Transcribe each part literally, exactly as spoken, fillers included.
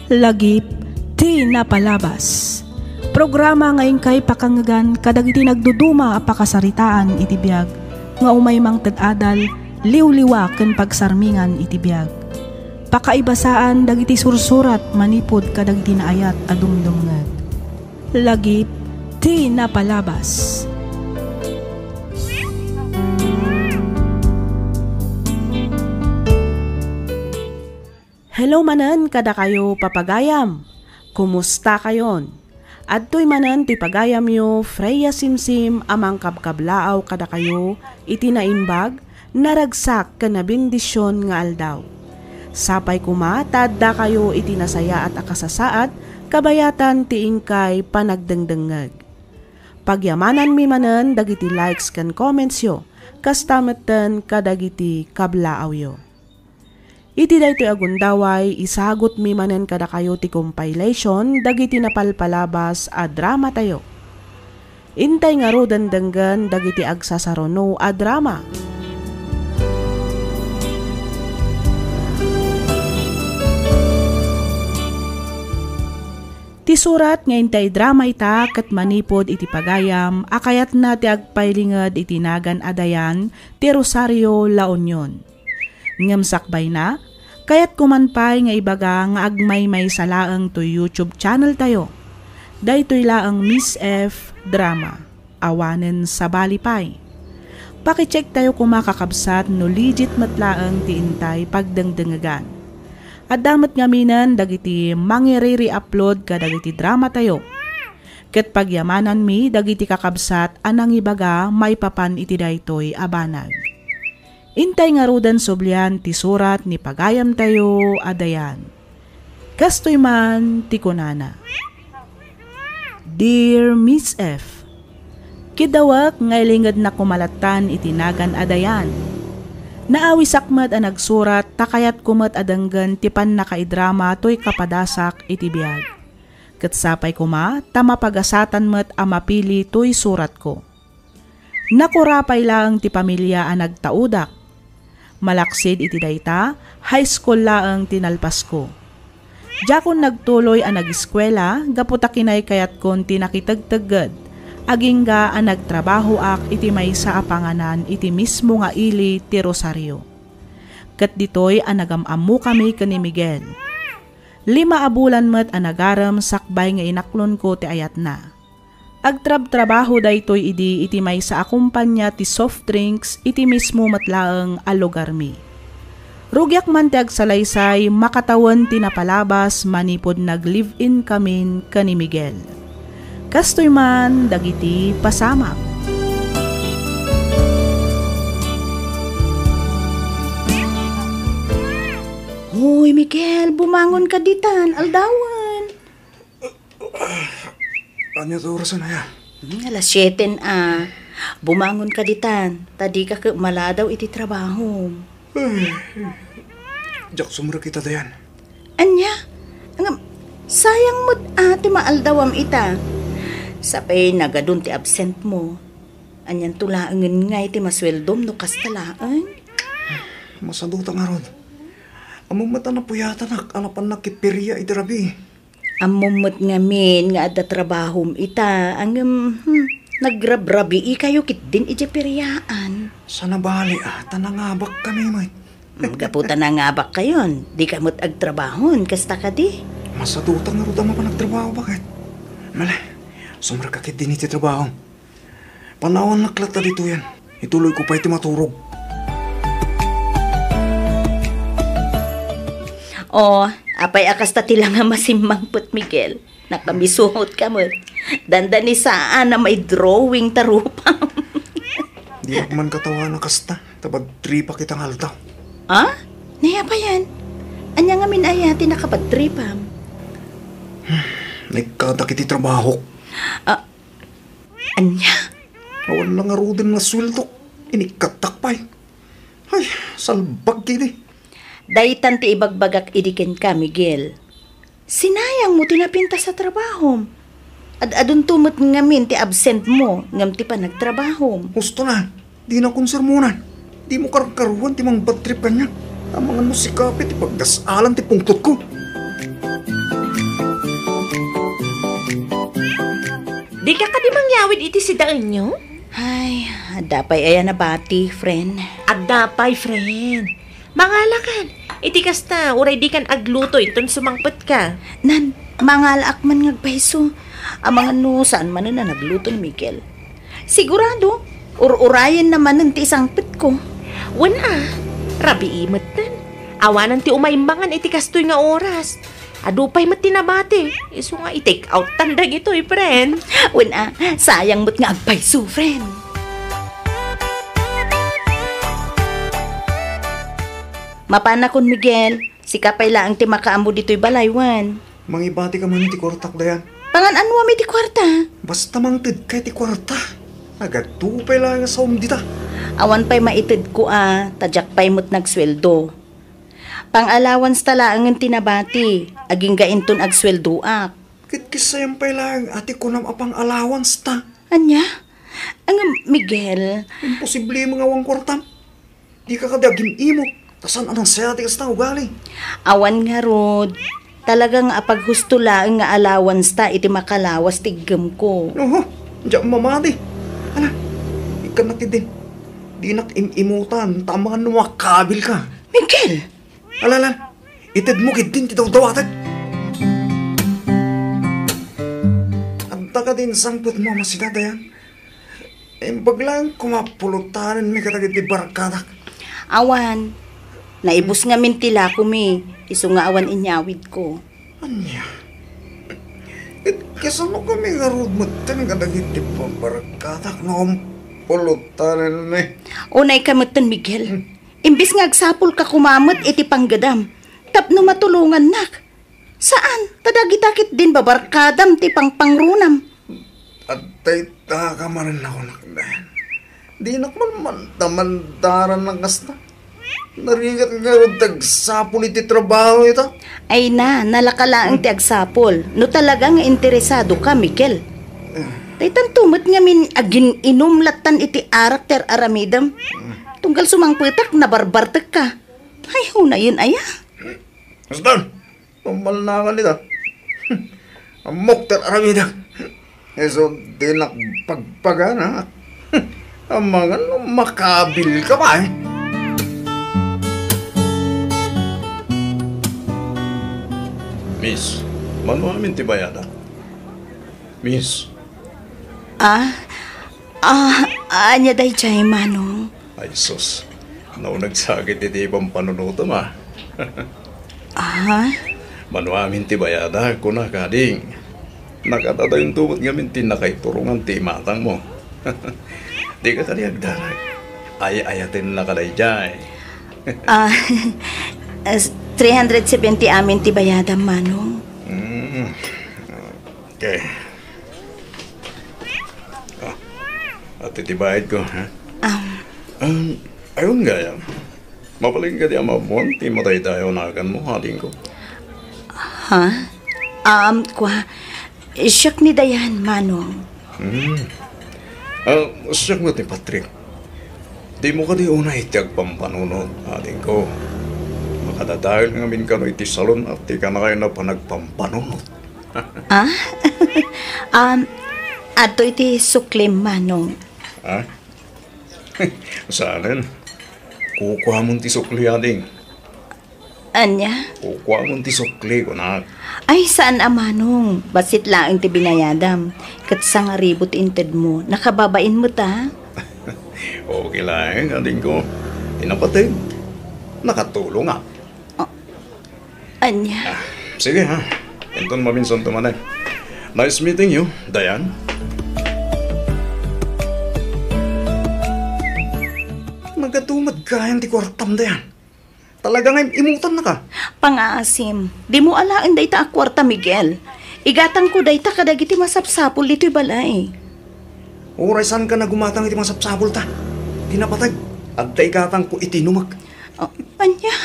Lagip ti napalabas. Programa nga inkay pakangngegan kadagiti nagduduma a pakasaritaan iti biag nga umay mangted adal, liwliwa ken pagsarmingan iti biag. Pakaibasaan dagiti sursurat manipud kadagiti naayat a dumdumngeg. Lagip ti napalabas. Hello manen kadakayo, papagayam. Kumusta kayon? Adtoy manen ti pagayamyo, Freya Simsim, a mangkabkablaaw kadakayo iti naimbag, naragsak ken nabendision nga aldaw. Sapay koma ta addakayo iti nasayaat a kasasaad kabayatan ti inkay panagdengdengngeg. Pagyamananmi manen dagiti likes ken commentsyo, kasta metten kadagiti kablaawyo. Iti daytoy a gundaway, isagutmi manen kadakayo ti compilation dagiti napalpalabas a dramatayo. Intay ngaruden denggen dagiti agsasaruno a drama. Ti surat nga intay drama ita ket manipud iti pagayam a kayatna ti agpailinged iti nagan a Dayan ti Rosario, La Union. Ngem sakbayna, kayatko man pay nga ibaga nga agmaymaysa laeng toy YouTube channel tayo. Daytoy laeng Miss F Drama. Awanen sabali pay. Pakicheck tayo koma, kakabsat, no legit met laeng ti intay pagdengdengegan. Adda met ngaminen dagiti mangiriri-upload kadagiti drama tayo. Ket pagyamananmi dagiti kakabsat a nangibaga maipapan iti daytoy a banag. Intay ngaruden sublian ti surat ni pagayamtayo a Dayan. Kastoy man ti kunana, Dear Miss F, kidawek nga ilingednak koma lattan iti nagan a Dayan. Naawisak met a nagsurat ta kayatko met a denggen ti pannakaidrama toy kapadasak iti biag. Ket sapay koma ta mapagasatan met a mapili toy suratko. Nakurapay laeng ti pamilia a nagtaudak. Malaksid iti dayta, high school laeng ti nalpasko. Diakon nagtuloy a nagiskuela gapu ta kinaykayatkon ti nakitegtegged, agingga a nagtrabahoak iti maysa a panganan iti mismo nga ili ti Rosario. Ket ditoy a nagam-ammokami ken ni Miguel. Lima a bulan met a nagarem sakbay nga inaklonko ti ayatna. Agtrabtrabaho daytoy idi iti maysa a kompania ti soft drinks iti mismo met laeng a lugarmi. Rugiak man ti agsalaysay makatawen ti napalabas manipud nag-live-in kamin ken ni Miguel. Kastoy man dagiti pasamak. Hoy, Miguel, bumangon ka ditan, aldawen. Ania ti orasen aya? Hmm, alas siete a. Bumangon ka ditan, ta dika ket maladaw iti trabahom. Ay, diak sumrek ita, Dayan. Ania? Ngem, sayang met a ti maaldawam ita. Sapay nagadun ti absent mo. Anianto laengen ngay ti masueldom no kasta laeng? Masaduta ngarud. Ammom met a napuyatanak a napannak ket feria iti rabii. Ammom met ngamin nga adda trabahom ita, ngem, hmm, nagrabrabiikayo ketdin idiay feriaan. Saan a bale a, ta nangabakkami met. Hmm, gapu ta nangabakkayon, dika met agtrabahon, kasta kadi? Masaduta ngarud a mapan agtrabaho, baket? Mala, sumrekka ketdin iti trabaho. Panawannak latta ditoyen. Ituloyko pay ti maturog. O, apay a kasta ti langa masimmangpet, Miguel? Nakamisuot ka met. Dandanisaan a may drawing ta rupam. Diak man katawana kasta, ta bad tripak ita nga aldaw. Ah? Nayapayan? Ania ngamin aya ti nakabad tripam? Naikkatak iti trabahok. Ah, Ania? Awan la ngaruden nga sueldok. Inikkattak pay. Ay, salbag idi. Daytan ti ibagbagak idi kenka, Miguel. Sinayang mo ti napintas a trabahom. Ad-adunto met ngamin ti absent mo ngem ti panagtrabahom. Husto na. Dina konsermonan. Dimo karkaruan ti mangbad trip kaniak. Amangan no sikapi ti pagdas-alan ti pungtotko. Dika kadi mangyawid iti sidaenyo? Ay, adda pay aya nabati, friend. Adda pay, friend. Mangalakan. Iti kasta, uray dikan agluto inton sumangpetka. Nan, mangalaak man nga agpayso. Amangan no saan manen a nagluto ni Miguel. Sigurado, ur-urayenna manen ti isangpetko. Wen a, rabii metten. Awanan ti umay mangan iti kastoy nga oras. Adu pay met ti nabati. Isu nga i-take out tan dagitoy, friend. Wen a, sayang met nga agpayso, friend. Mapanakon, Miguel. Sika pay laeng ti makaammo ditoy balay, wen. Mangibatika man iti kuartak, Dayan. Pangan-anuam iti kuarta? Basta mangtedka iti kuarta. Nagadu pay laeng a saom dita. Awan pay maitedko a, ta diak pay met nagsueldo. Pang-allowance ta laengen ti nabati, agingga inton agsueldoak. Ket kisayam pay laeng a ti kunam a pang-allowance ta. Ania? Ngem, Miguel. Imposible nga awan kuartam. Dika kadi agim-imot, ta saan a nasayaat ti kasta nga ugali. Awan ngarud, talaga nga apaghusto laeng nga allowance ta iti makalawas ti iggemko. Oho, diak mamati. Ala, ikkannak idin. Dinak im-imutan, ta amangan no makabilka. Miguel! Ala, ala, itedmo ketdin ti dawdawatag. Adda kadi insangpetmo a masida, Dayan? Imbag laeng koma pulotanenmi kadagiti barkadak. Awan. Naibus ngamin ti lakomi, isu nga awan inyawidko. Ania? Ket kasano kami ngarud metten kadagiti barkadak no pulotanenmi? Unayka metten, Miguel. Hmm. Imbes nga agsapulka koma met iti panggedam, tapno matulongannak. Saan, ta dagita ketdin babarkadam ti pangpangrunam. Adda ita ka manen a kunak, Dayan. Dinak man mandamandaran a kasta. Narigat ngarud ti agsapul iti trabaho ita. Ay na, nalaka laeng ti agsapul. No talaga nga interesado ka, Miguel. Daytanto met ngamin agin-inum lattan iti arak ti ar-aramidem. Tunggal sumangpetak, nabarbartekka. Ay, hunayen aya. Asdan, tumalnakan ita. Ammok ti ar-aramidek. Isu dinak pagpagana. Amangan no makabilka pay. Miss, mano amin ti bayada? Miss. Ah, ah, ania daydiay, Manong? Ay, sus. Nauneg sakit iti pampanunotem, a. Ah? Mano amin ti bayada, kuna kading. Nakadadayon to met ngamin ti nakaiturongan ti imatangmo. Dika kadi agdarag. Ay-ayatenna ka daydiay. Ah, as-, three hundred seventy amin ti bayadam, Manong. Mm. Okay. Ah, ati ti bayadko, ha? Um. Um, ayun gayam. Mabalin kadi a maammuan ti madaydayaw a naganmo, adingko? Ha? Um, kua, siak ni Dayan, Manong. Hmm. Ah, siak met ni Patrick. Dimo kadi unay ti agpampanunot, adingko. Makadadael ngamin kano iti salon a ti kanakayna panagpampanunot. Ah? Um, adtoy ti suklim, Manong. Ha? Saanen? Kukuamon ti sukli, ading. Ania? Kukuamon ti sukli, kunak. Ay, saan a, Manong. Bassit laeng ti binayadam. Ket sangaribu ti intedmo. Nakababain met, a. Okay laeng, adingko. Ti napateg, nakatulongak. Oh. Ania? Ah, sige, ha. Inton maminsan to manen. Nice meeting you, Dayan. Nagadu met gayan ti kuartam, Dayan. Talaga nga im-, imutannaka. Pangaasim, dimo alaen dayta a kuarta, Miguel. Igatangko dayta kadagiti masapsapul ditoy balay. Uray saanka nga gumatang iti masapsapulta. Ti napateg, adda igatangko iti inumek. Oh, ania?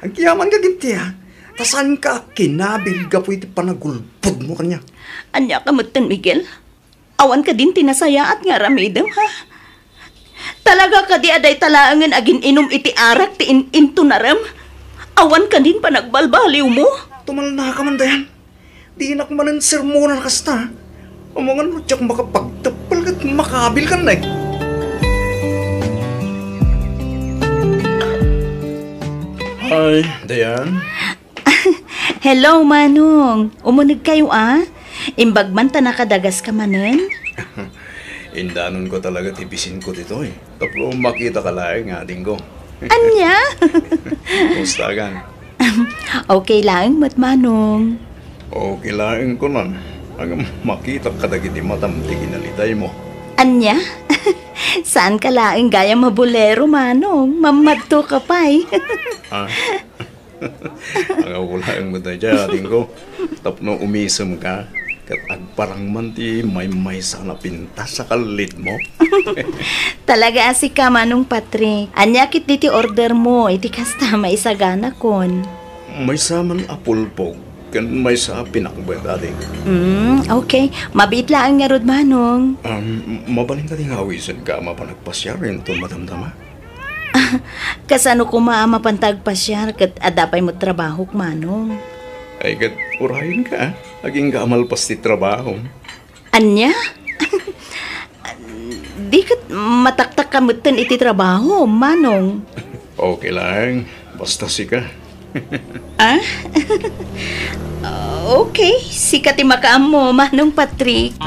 Agyamanka ketdi, a. Ta saanka a kinabil gapu iti panagulbodmo kaniak. Ania ka metten, Miguel? Awan kadin ti nasayaat nga aramidem, ha? Talaga kadi a dayta laengen agin-inum iti arak ti in-, intunarem? Awan kadin panagbalbaliwmo? Tumalnaka man, Dayan. Dinak manen sermonan a kasta. Amangan no diak makapagteppel ket makabilkan, eh. Hi, Dayan. Hello, Manong. Umuneg kayo, a? Imbag man ta nakadagas ka manen? Indanonko talaga ti bisinko ditoy. Tapno makita ka laeng nga adingko. Ania? Kumusta kan? Okay laeng met, Manong. Okay laeng kunan. Ngem makitak kadagiti matam ti kinalitaymo. Ania? Saan ka laeng gayam a bolero, Manong? Mammadto ka pay. Ah. Ania laeng met daydiay, adingko. Tapno umisem ka, ket agparang man ti maymaysa a pintas a kallitmo. Talaga a sika, Manong Patrick. Ania ketdi ti order mo iti kasta a maisaganakon? Maysa man a pulpog, ken maysa a pinakbet, ading. Mm, okay. Mabiit laeng ngarud, Manong. Um, mabalin kadi nga awisenka a mapan agpasiar inton madamdama? Kasano koma a mapanta agpasiar ket adda pay met trabahok, Manong? Ay, ket urayenka, a. Agingga a malpas ti trabahom. Ania? Di ket mataktak ka metten iti trabaho, Manong. Okay laeng, basta sika. Ah? Okay, sika ti makaammo, Manong Patrick.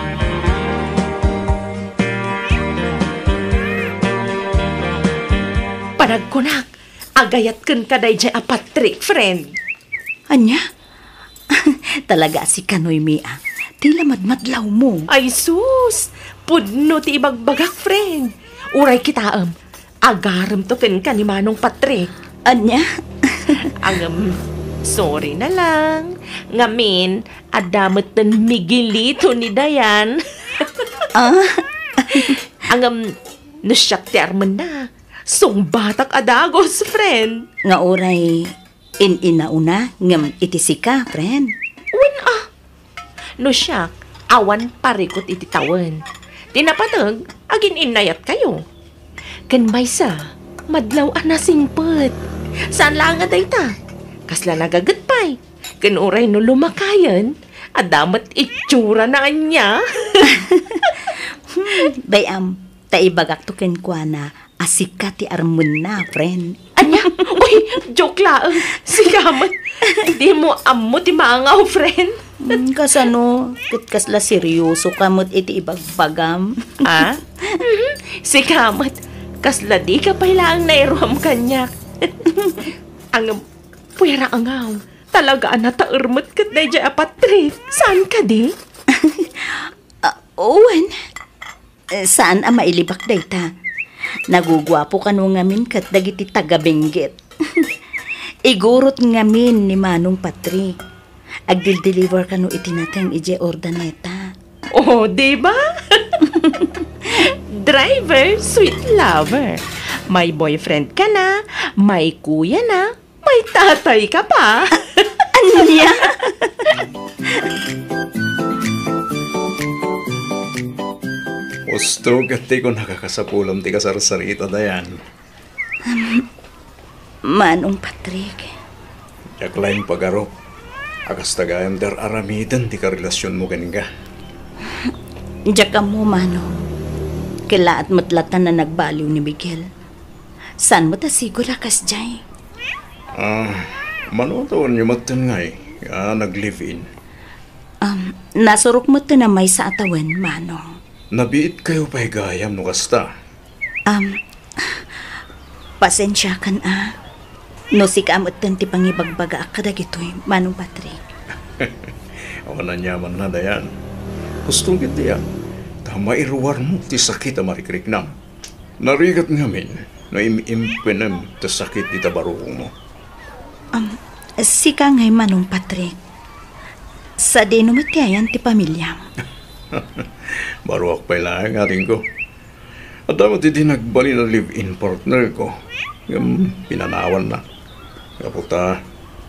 Panagkunak, agayat kenka daydiay a Patrick, friend. Ania? Talaga a sika, Noemi, a. Ti la madmadlawmo. Ay sus! Pudno ti ibagbagak, friend. Uray kitaem, agaremto kenka ni Manong Patrick. Ania? Ngem, sorry na lang. Ngamin, adda metten migilito ni Dayan. Ah? Ngem, no siak ti armenna, sungbatak a dagus, friend. Nga uray in-inauna ngem iti sika, friend? Wen a. No siak, awan parikut iti tawen. Ti napateg, agin-innayatkayo. Ken maysa, madlaw a nasingpet. Saan laeng a dayta. Kasla nagaget pay. Ken uray no lumakayen, adda met itsurana ania. Hmm, bay-am, ta ibagakto kenkuana a sika ti armenna, friend. Ania? Uy, joke laeng. Sika met. Dimo ammo ti mangaw, friend. Hmm, kasano? Ket kasla seryoso ka met iti ibagbagam. Ah? Mhm. Sika met. Kasla dika pay laeng nairuam kaniak. Ngem, puera a ngaw. Talaga a nataer met ket daydiay a Patrick. Saan kadi? Ah, wen. Eh, saan a mailibak dayta. Naguguapo kano ngamin ket dagiti taga-Benguet. Igurot ngamin ni Manong Patrick. Agdildeliver kano iti nateng idiay Urdaneta. Oh, di ba? Driver, sweet lover. May boyfriend ka na, may kuya na, may tatay ka pa. Ania? Usto ket ti kunaka, kasapulam ti kasarsarita, Dayan. Um, Manong Patrick. Diak laeng pagarup a kasta gayam ti ar-aramiden ti karelasionmo kenka. Diak ammo, Manong. Kellaat met latta a nagbaliw ni Miguel. Saan met a sigud a kasdiay? Ah, mano a tawenyo metten ngay a nag-live-in? Um, nasurok metten a maysa a tawen, Manong. Nabiitkayo pay gayam no kasta. Um, pasensiakan a. No sika metten ti pangibagbagaak kadagitoy, Manong Patrick. Awan aniamanna, Dayan. Husto ketdi a, ta mairuarmo ti sakit a marikriknam. Narigat ngamin no im-impenem ti sakit dita barukongmo. Um, sika ngay, Manong Patrick. Sadino met ti ayan ti pamiliam? Baruak pay laeng, adingko. Adda met idi nagbalin a live-in partner ko. Ngem pinanawanna. Gapu ta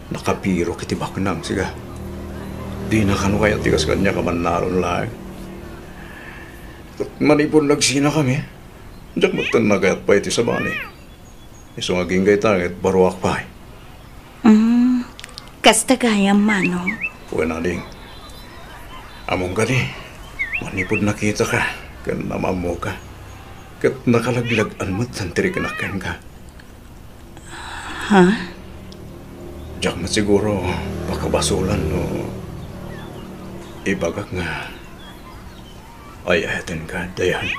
nakabirok iti baknang, sika. Dina kano kayat ti kas kaniak a mannalon laeng. Ket manipud nagsinakami, diak metten nagayat pay iti sabali. Isu nga agingga ita ket baruak pay. Mm, kasta gayam, Manong. Wen, ading. Ammom kadi, Manipud nakitaka ken naammoka, ket nakalaglag-an met ti riknak kenka. Ha? Diak met siguro pakabasolan no ibagak nga ay-ayatenka, Dayan.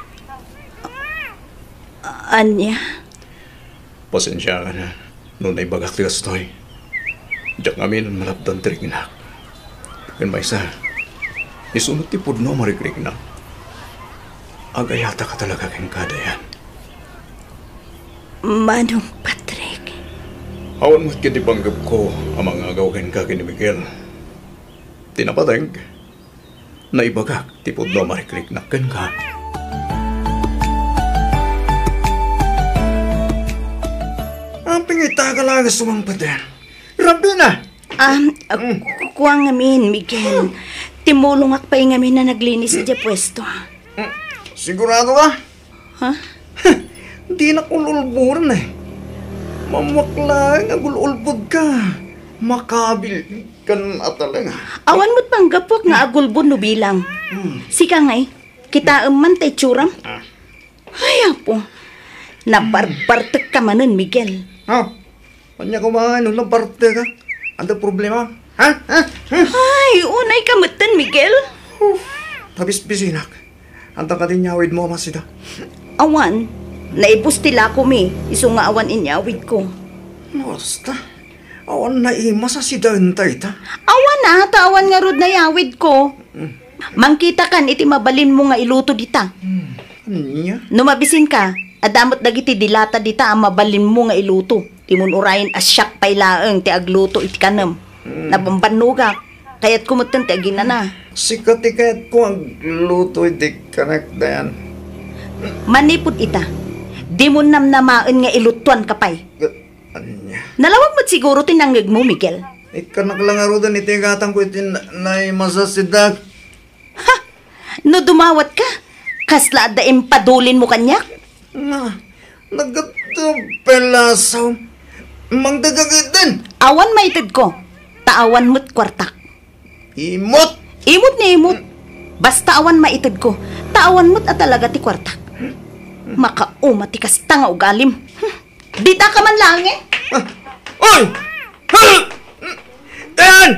Ania? Pasensiakan no naibagak ti kastoy. Diak ngamin malapdan ti riknak. Ken maysa, isu met ti pudno a mariknak. Agayataka talaga kenka, Dayan. Manong Patrick. Awan met ketdi panggepko a mangagaw kenka ken ni Miguel. Ti napateg, naibagak ti pudno a mariknak kenka. Amping ita ka laeng sumangpet, Dayan. Rabina! Ah, ah, ku-, kua ngamin, Miguel. Timmulongak pay ngamin a naglinis idiay puesto. Mm, sigurado ka? Ha? Dinak ul-ulboden, eh. Maammoak laeng a gul-ulbodka. Makabil kan ataleng. Awan met panggapuak nga agulbod no bilang. Hmm. Sika ngay, kitaem man ta itsuram. Ah. Ay, Apo. Nabarbartekka manen, Miguel. Ha? Ania koma no nabartek ka? Adda problema? Ha? Ha? Ha? Ay, unayka metten, Miguel. Uf, tabisbisinak. Anta kadi inyawidmo a masida? Awan. Naibus ti lakomi, isu nga awan inyawidko. Basta. Awan naimas a sida enta ita? Awan a, ta awan ngarud nayawidko. Mm. Mangkitakan iti mabalinmo nga iluto dita. Mm. Ania? No mabisinka, adda met dagiti dilata dita a mabalinmo nga iluto. Dimon urayen a siak pay laeng ti agluto iti kanem. Mm. Nabambannogak. Kayatko metten ti aginana. Sika ti kayatko agluto iti kanek, Dayan. Manipud ita, dimon namnamaen nga ilutoanka pay. Ket ania? Nalawag met siguro ti nangngegmo, Miguel. Ikkanak la ngaruden iti gatangko iti na-, naimas a sida. Ha! No dumawatka, kasla adda impadulinmo kaniak? Na, naggatta pelasaw. Mangdagagid din. Awan maitedko, ta awan met kuartak. Imot! Imot nga imot. Basta awan maitedko, ta awan met a talaga ti kuartak. Makauma ti kasta nga ugalim. Hmm. Dita ka man laeng, eh. Ah, oy! Ten!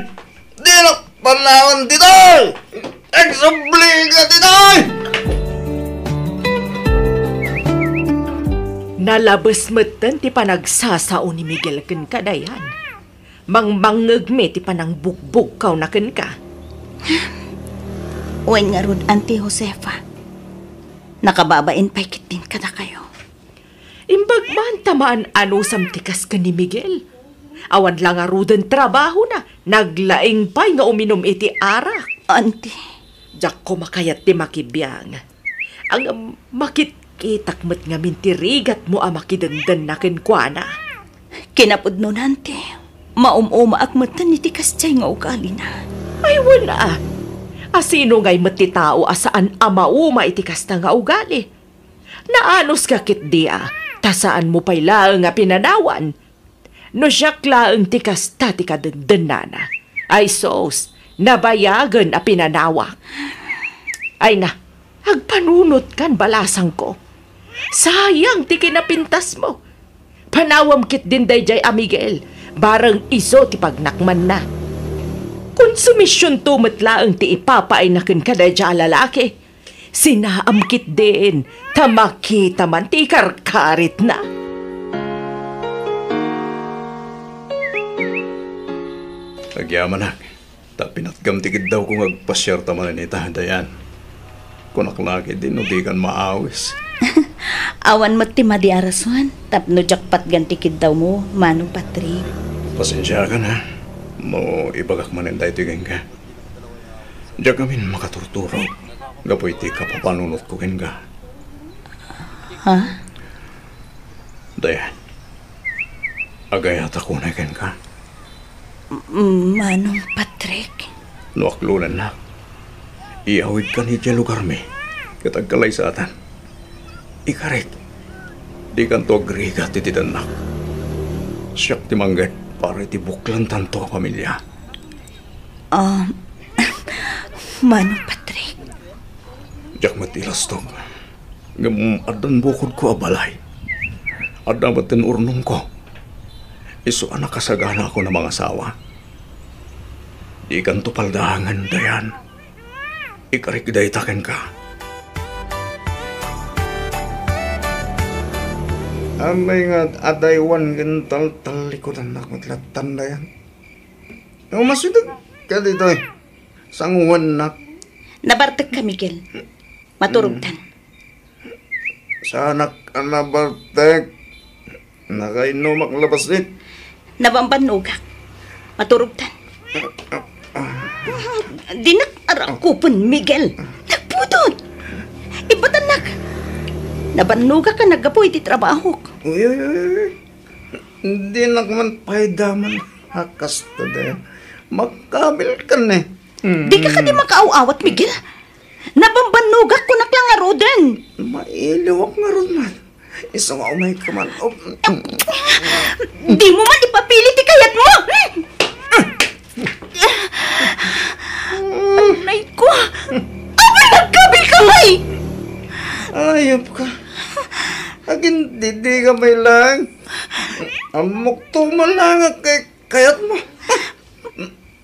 Dina panawan ditoy! Agsubli ka ditoy! Nalabes metten ti panagsasao ni Miguel kenka, Dayan. Mangmangngegmi ti panangbugbugkawna kenka. Wen ngarud, Auntie Josefa, nakababain pay ketdin kadakayo. Imbag man ta maan-anusam ti kas ken ni Miguel. Awan la ngaruden trabahona, naglaing pay nga uminum iti arak. Auntie. Diak koma kayat ti makibiang. Ngem makitkitak met ngamin ti rigatmo a makidendenna kenkuana. Kinapudnona, Auntie, maum-umaak metten iti kasdiay nga ugalina. Ay, wen a. A sino ngay met ti tao a saan a mauma iti kasta nga ugali? Naanuska ketdi a, ta saanmo pay laeng a pinanawan. No siak laeng ti kasta ti kadendennana, ay sus, nabayagen a pinanawak. Ay na, agpanunotkan balasangko. Sayang ti kinapintasmo. Panawam ketdin daydiay a Miguel, bareng isu ti pagnakmanna. Konsumisionto met laeng ti ipapaayna kenka daydiay a lalaki. Sinaam ketdin, ta makita man ti ikarkaritna. Agyamanak, ta pinatgam ti kiddawko nga agpasiarta manen ita, Dayan. Kunak la ketdin no dikan maawis. Awan met ti madi a rason tapno diak patgan ti kiddawmo, Manong Patrick. Pasensiakan, ha, no ibagak manen daytoy kenka. Diak ngamin makaturturog gapu iti kapapanunotko kenka. Ha? Dayan, agayatak unay kenka. M-, Manong Patrick? No aklonennak, iyawidkan idiay lugarmi ket agkalaysatan. Ikarik, dikanto agrigat iti tennak. Siak ti mangged para iti buklantanto a pamilia. Ah, Manong Patrick, Diak met ilastok. Ngem addan bukodko a balay. Adda met ti urnongko. Isu a nakasaganaakon a mangasawa. Dikanto paldaangen, Dayan. Ikarik dayta kenka. Amay nga adaywan ken taltallikudannak met lattan, Dayan. Umasideg ka ditoy. Sanguannak. Nabartekka, Miguel. Maturogtan. Saanak a nabartek. Nakainnomak la bassit. Nabambannogak. Maturogtan. Dinak arakupen, Miguel. Nagpudot. Ibatannak. Nabannogak a naggapu iti trabahok. Uy, uy, uy, uy. Dinak man pay damag a kasta, Dayan. Makabil ka ne. Mm. Dika kadi makaaw-awat, Miguel? Nabambannogak, kunak la ngaruden. Mailiwak ngarud man. Isu nga umayka man. Oh. Dimo man ipapili ti kayatmo. Anay ko. Apay, nagkabil ka, ngay? Ayop ka. Agin, didi ka may lang. Ammok to man lang kay kayatmo.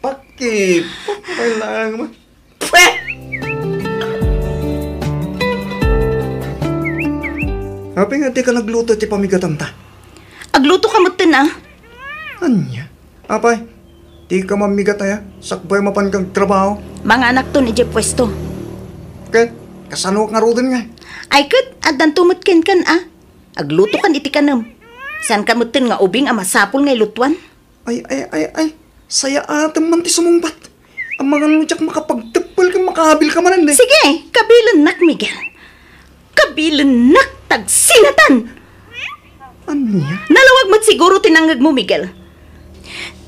Pakipok may lang mo. Pwe! Apay nga dika nagluto ti pamigatanta? Agluto ka metten, a. Ania? Apay, dika mammigat aya, sakbay mapan kag trabaho? Manganakton idiay puesto. Ket, kasano ngaruden nga? Ay ket, addanto met kenkan, a. Aglutokan iti kanem. Saanka metten nga ubing a masapul nga ilutuan? Ay, ay, ay, ay. Sayaatem man ti sumungbat. Amangan no diak makapagteppel ken makaabil ka manen, eh. Sige, kabilennak, Miguel. Kabilennak, tagsinatan. Ania? Nalawag met siguro ti nangngegmo, Miguel.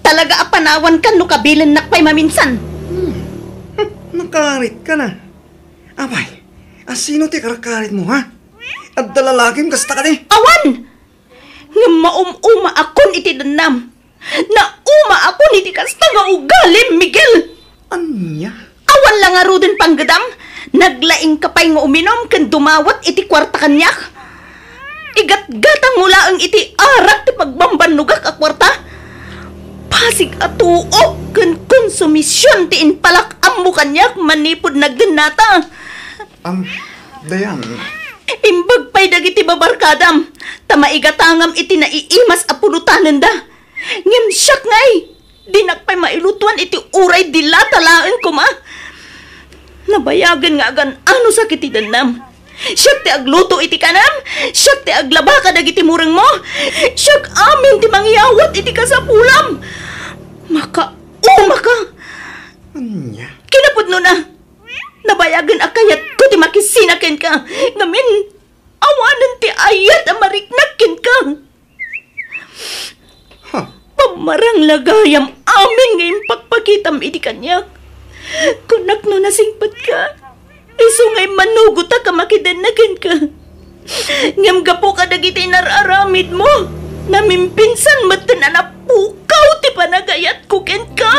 Talaga a panawankan no kabilennak pay maminsan. Hmm. Nakarit ka na. Apay, asino ti karkaritmo, ha? Adda lalakim kasta kadi? Awan! Ngem maum-uma akon iti dennam. Nauma akon iti kasta nga ugalim, Miguel. Ania? Awan la ngaruden panggedam, naglaingka pay nga uminum ken dumawat iti kuarta kaniak. Igatgatangmo laeng iti arak ti pagbambannogak a kuarta. Pasig a tuok ken konsumision ti impalak-ammo kaniak manipud nagdennata. Am, Dayan. Imbag pay dagiti babarkadam, ta maigatangam iti naiimas a pulotanenda. Ngem siak ngay, dinak pay mailutuan iti uray dilata laeng koma. Nabayagen nga agan-anosak iti dennam. Siak ti agluto iti kanam, siak ti aglaba kadagiti murengmo, siak amin ti mangyawat iti kasapulam. Makaumaka. Ania? Kinapudnona, nabayagen a kayatko ti makisina kenka, ngamin, awanen ti ayat a mariknak kenka. Ha? Pammarang la gayam amin nga impakpakitam idi kaniak. Kunak no nasingpetka, isu nga immanugotak a makidenna kenka. Ngem gapu kadagiti inar-aramidmo, namimpinsan metten a napukaw ti panagayatko kenka.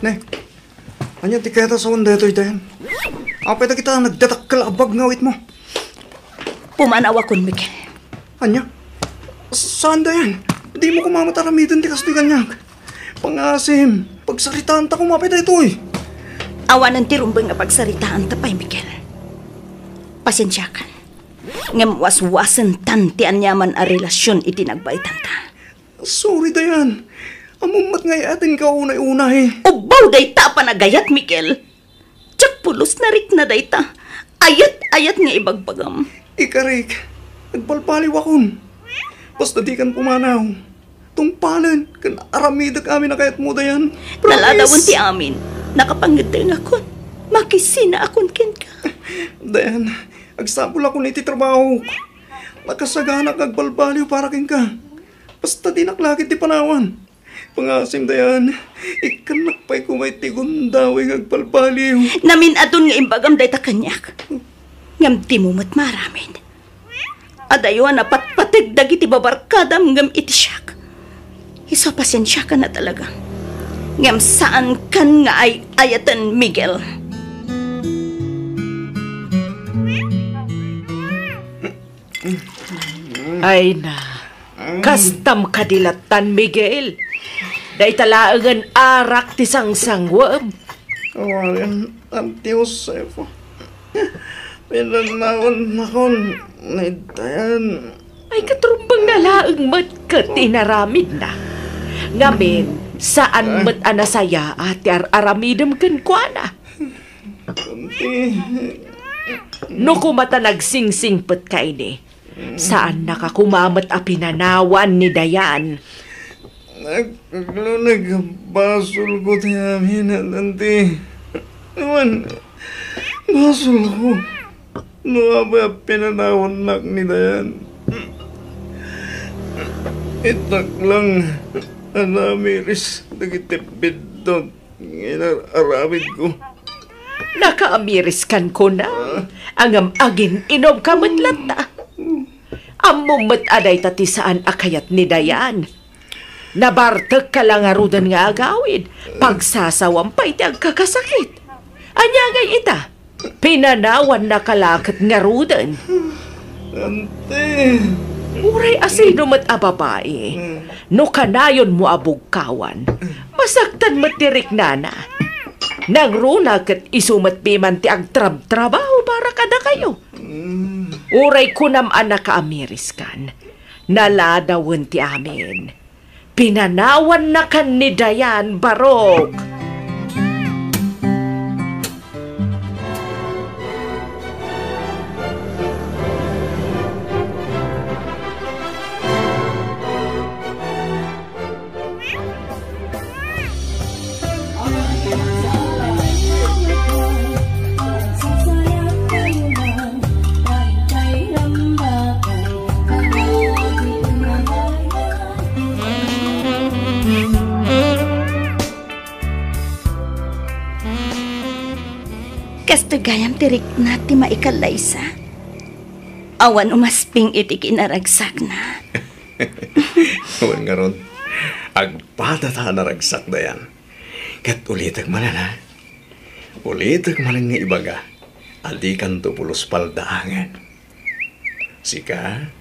Ne, ania ti kayatmo a sawen daytoy, Dayan? Apay dagita nagdadakkel a bag nga awitmo? Pumanawakon, Miguel. Ania? Saan, Dayan? Dimo koma met aramiden ti kastoy kaniak. Pangasim, pagsaritaanta koma pay daytoy. Awanen ti rumbeng a pagsaritaanta pay, Miguel. Pasiensiakan. Ngem waswasentan ti aniaman a relasion iti nagbaetanta. Sorry, Dayan. Ammom met nga ay-ayatenka unay-unay. Ubbaw dayta a panagayat, Miguel. Diak pulos narikna dayta. Ayat-ayat nga ibagbagam. Ikarik, agbalbaliwakon. Basta dikan pumanaw. Tungpalen ken aramidek amin a kayatmo, Dayan. Promise. Naladawen ti amin. Nakapangeddengakon. Makisinaakon kenka. Dayan, agsapulakon iti trabahok. Nakasaganak nga agbalbaliw para kenka. Basta dinak la ketdi panawan. Pangasim, Dayan, ikkannak pay koma iti gundaway nga agbalbaliw. Namin-adun nga imbagam dayta kaniak. Ngem dimo met maaramid. Adayo a napatpateg dagiti babarkadam ngem iti siak. Isu a pasiensiakan a talaga. Ngem saankan nga ay-ayaten, Miguel. Ay na, kastam kadi lattan, Miguel. Dayta laengen arak ti sangsanguem. Awanen, Auntie Josefa. Pinanawannakon ni Dayan. Ay, katrumbeng na laeng met ket inaramidna. Ngamin, saan met a nasayaat ti ar-aramidem kenkuana. Kunti. No koma ta nagsingsingpet ka ini, saannaka koma met a pinanawan ni Dayan. Nag-, nagluneg a basolko ti amin, Auntie. Wen, basolko. No apay a pinanawannak ni Dayan. Itak lang a namiris dagiti biddut nga inar-aramidko. Nakaamiriskan kuna, ngem agin-inumka met latta. Ammom met a dayta ti saan a kayat ni Dayan. Nabartekka la ngaruden nga agawid, pagsasawam pay ti agkakasakit. Ania ngay ita? Pinanawannaka la ket ngaruden. Auntie. Uray asino met a babai, no kanayonmo a bugkawan, masaktan met ti riknana. Nangruna ket isu met piman ti agtrabtrabaho para kadakayo. Uray kunam a nakaamiriskan, naladawen ti amin. Pinanawannakan ni Dayan, barok. Kastoy gayam ti rikna ti maikallaysa. Awan umasping iti kinaragsakna. Wen ngarud, agpadata a naragsak, Dayan. Ket ulitek manen, a? Ulitek manen nga ibaga a dikanto pulos paldaangen. Sika,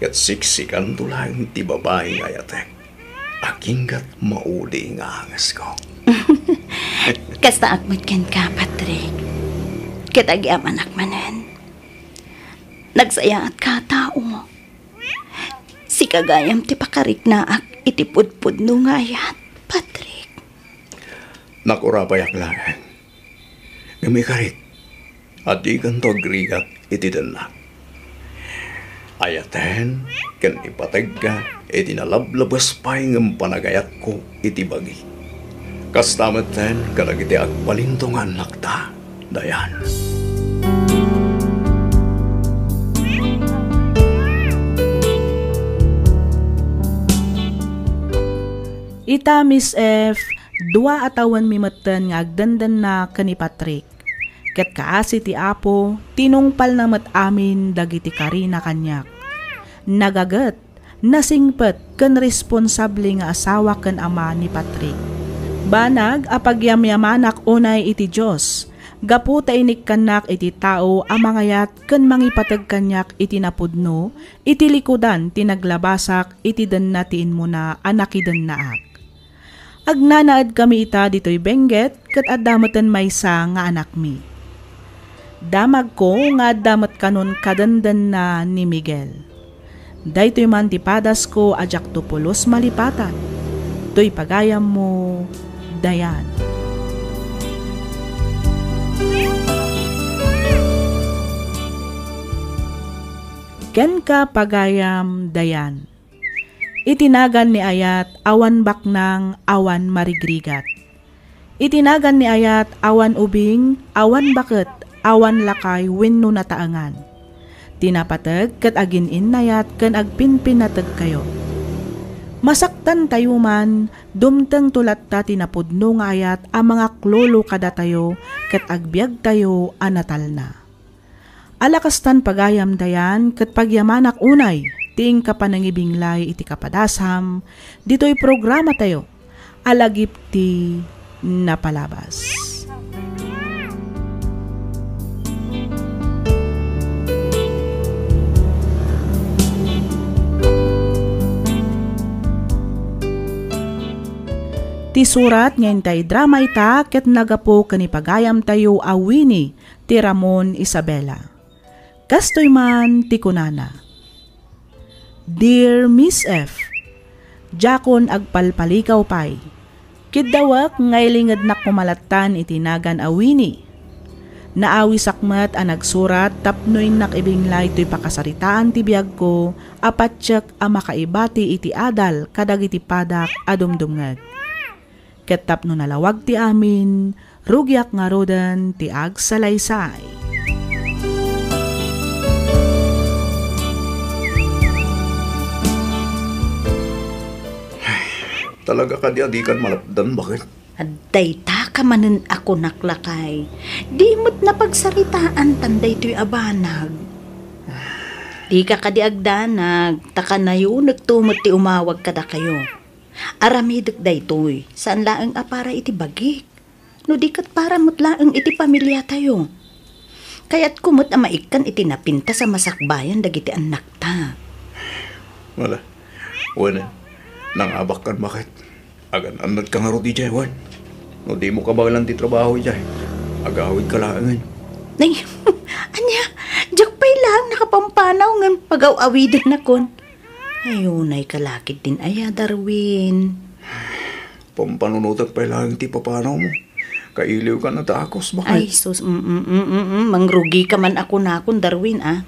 ket siksikanto laeng ti babai nga ayatek. Aginggat maudi nga angesko. Kastaak met kenka, Patrick. Ket agyamanak manen. Nagsayaatka a tao. Sika gayam ti pakariknaak iti pudpudno nga ayat, Patrick. Nakurapayak laeng. Ngem ikarik, a dikanto agrigat iti dennak. Ayaten ken ipategka iti nalablabas pay ngem panagayatko iti bagi. Kasta metten kadagiti agbalinto nga annakta, Dayan. Ita, Miss F, dua a tawenmi metten nga agdendenna ken ni Patrick. Ket kaasi ti Apo, tinungpalna met amin dagiti karina kaniak. Nagaget, nasingpet, ken responsable nga asawa ken ama ni Patrick. Banag a pagyamyamanak unay iti Dios, gapu ta inikkannak iti tao a mangayat ken mangipateg kaniak iti napudno iti likudan ti naglabasak iti denna ti immuna a nakidennaak. Agnanaedkami ita ditoy Benguet ket adda meten maysa nga anakmi. Damagko nga adda met kanon kadendenna ni Miguel. Daytoy man ti padasko a diakto pulos malipatan. Toy pagayammo, Dayan. Kenka, pagayam, Dayan. Iti nagan ni ayat, awan baknang, awan marigrigat. Iti nagan ni ayat, awan ubing, awan baket, awan lakay wenno nataengan. Ti napateg ket agin-innayat ken agpinpinategkayo. Masaktantayo man, dumtengto latta ti napudno nga ayat a mangaklolo kadatayo ket agbiagtayo a natalna. Ala kastan, pagayam, Dayan, ket pagyamanak unay ti inka panangibinglay iti kapadasam ditoy programatayo Alagip ti napalabas. Ti surat nga intay drama ita ket nagapu ken ni pagayamtayo a Winnie ti Ramon Isabela. Kastoy man ti kunana, "Dear Miss F, diakon agpalpalikaw pay. Kiddawek nga ilingednak koma lattan iti nagan a Winnie. Naawisak met a nagsurat tapno innak ibinglay toy pakasaritaan ti biagko a patiek a makaibati iti adal kadagiti padak a dumdumngeg. Ket tapno nalawag ti amin, rugiak ngaruden ti agsalaysay." Talaga kadi a dikan malapdan, baket? Dayta ka manen a kunak, lakay. Di met napagsaritaan tan daytoy a banag. Dika kadi agdanag, ta kanayonekto met ti umawag kadakayo. Aramidek daytoy, saan laeng a para iti bagik, no di ket para met laeng iti pamiliatayo. Kayatko met a maikkan iti napintas a masakbayan dagiti annakta. Wala. Wen, nangabakkan, baket. Agan-annadka ngarud idiay, wen. No dimo kabaelan ti trabaho idiay, agawidka laengen. Nay, ania, diak pay laeng nakapampanaw ngem pagaw-awidennakon. Ay, unay ka la ketdin aya, Darwin. Pampanunotek pay laeng ti papanawmo. Kailiwka a dakes, baket. Ay, sus, mm, mm, mm, mm, mm. Mangrugika man a kunakon, Darwin, a.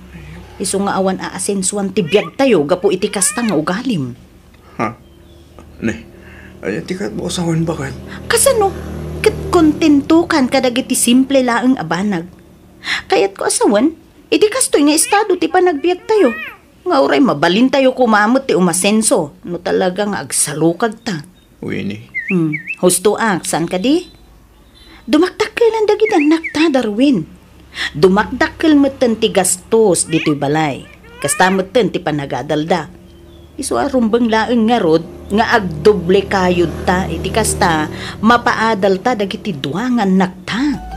Isu nga awan aasensuan ti biagtayo gapu iti kasta nga ugalim. Ha? Ne, aya ti kayatmo a sawen, baket? Kasano? Ket kontentokan kadagiti simple laeng a banag. Kayatko a sawen, iti kastoy nga estado ti panagbiagtayo, nga uray mabalintayo koma met ti umasenso no talaga nga agsalukagta. Winnie. Hmm, husto ak, saan kadi? Dumakdakkelan dagiti annakta, Darwin. Dumakdakkel metten ti gastos ditoy balay. Kasta metten ti panagadalda. Isu a rumbeng laeng ngarud nga agdoble kayodta iti kasta, mapaadalta dagiti dua nga annakta.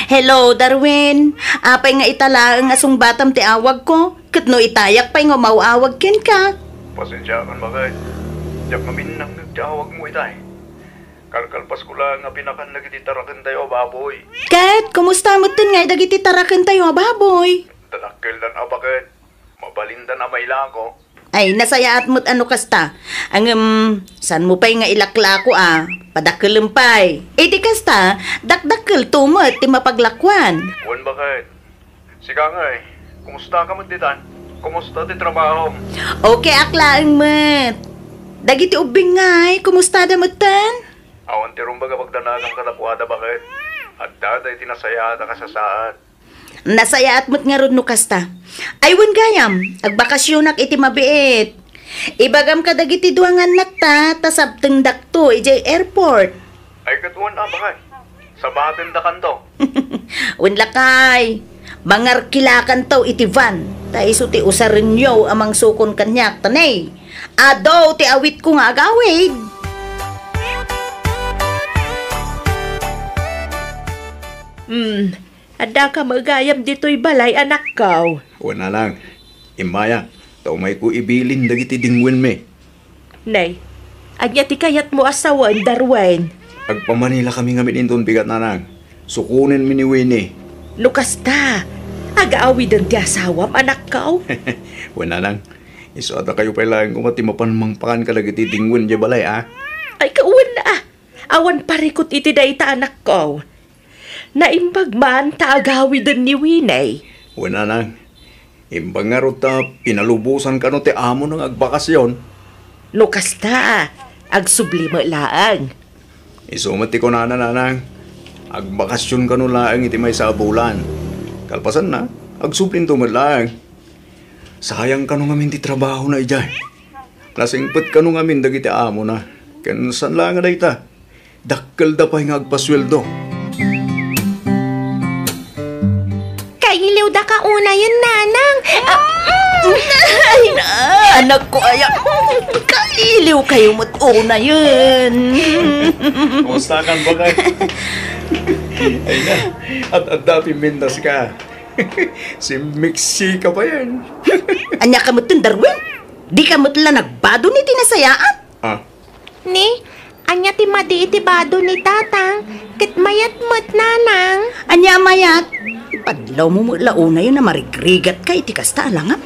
Hello, Darwin. Apay nga ita laeng a sungbatam ti awagko? Ket no itayak pay nga umaw-awag kenka? Pasensiakan, baket. Diak ngamin nangngeg ti awagmo itay. Kalkalpasko laeng a pinakan dagiti tarakentayo a baboy. Ket kumusta metten ngay dagiti tarakentayo a baboy? Dadakkeldan a, baket. Mabalindan a mailako. Ay, nasayaat met a no kasta. Ngem, saanmo pay nga ilaklako a? Padakkelem pay. Iti kasta, dakdakkelto met ti mapaglakuan. Wen, baket. Sika ngay, kumustaka met ditan? Kumusta ti trabahom? Okay ak laeng met. Dagiti ubbing ngay, kumustada metten? Awan ti rumbeng a pagdanagam kadakuada, baket. Adda daydi nasayaat a kasasaad. Nasayaat met ngarud no kasta. Ay, wen gayam, agbakasyonak iti mabiit. Ibagam kadagiti dua nga annakta, ta sabtengdakto idiay airport. Ay, ket wen a, baket. Sabatendakanto. Wen lakay, mangarkilakanto iti van, ta isu ti usarenyo a mangsukon kaniak, ta ne, adu ti awitko nga agawid. Hmm, addaka met gayam ditoy balay, anakko? Wen, nanang. Immaya, ta umayko ibilin dagiti dingwenmi. Nay, ania ti kayatmo a sawen, Darwin? Agpamanilakami ngamin inton bigat, nanang. Sukonenmi ni Winnie. No kasta, agaawiden ti asawam, anakko? Wen, nanang. Isu a dakayo pay laeng koma ti mapan mangpakan kadagiti dingwen idiay balay, a? Ay, kawen a. Awan parikut iti dayta, anakko. Naimbag man ta agawiden ni Winnie. Wen, nanang. Imbag ngarud ta pinalubosan kano ti amona nga agbakasyon. No kasta, agsubli met laeng. Isu met ti kunana, nanang. Agbakasyon kano laeng iti maysa a bulan. Kalpasanna, agsublinto met laeng. Sayang kano ngamin ti trabahona idiay. Nasingpet kano ngamin dagiti amona. Ken saan laeng a dayta, dakkelda pay nga agpasueldo. Kailiwda ka unayen, Nanang. Ah, mm. Ay, na, anak ko, aya. Kailiw kayo met unayen. Kumusta kan, bakay? Ay na, at adda pimintas ka. Si Mixi ka pa yan. Ania ka met, Darwin? Di ka met la nagbado ni tinasayaat? Ah. Ni, ania ti madi iti bado ni Tatang? Ket mayat met, Nanang. Ania mayat? Padlaw mo met la unayen a marigrigat ka iti kasta a langam.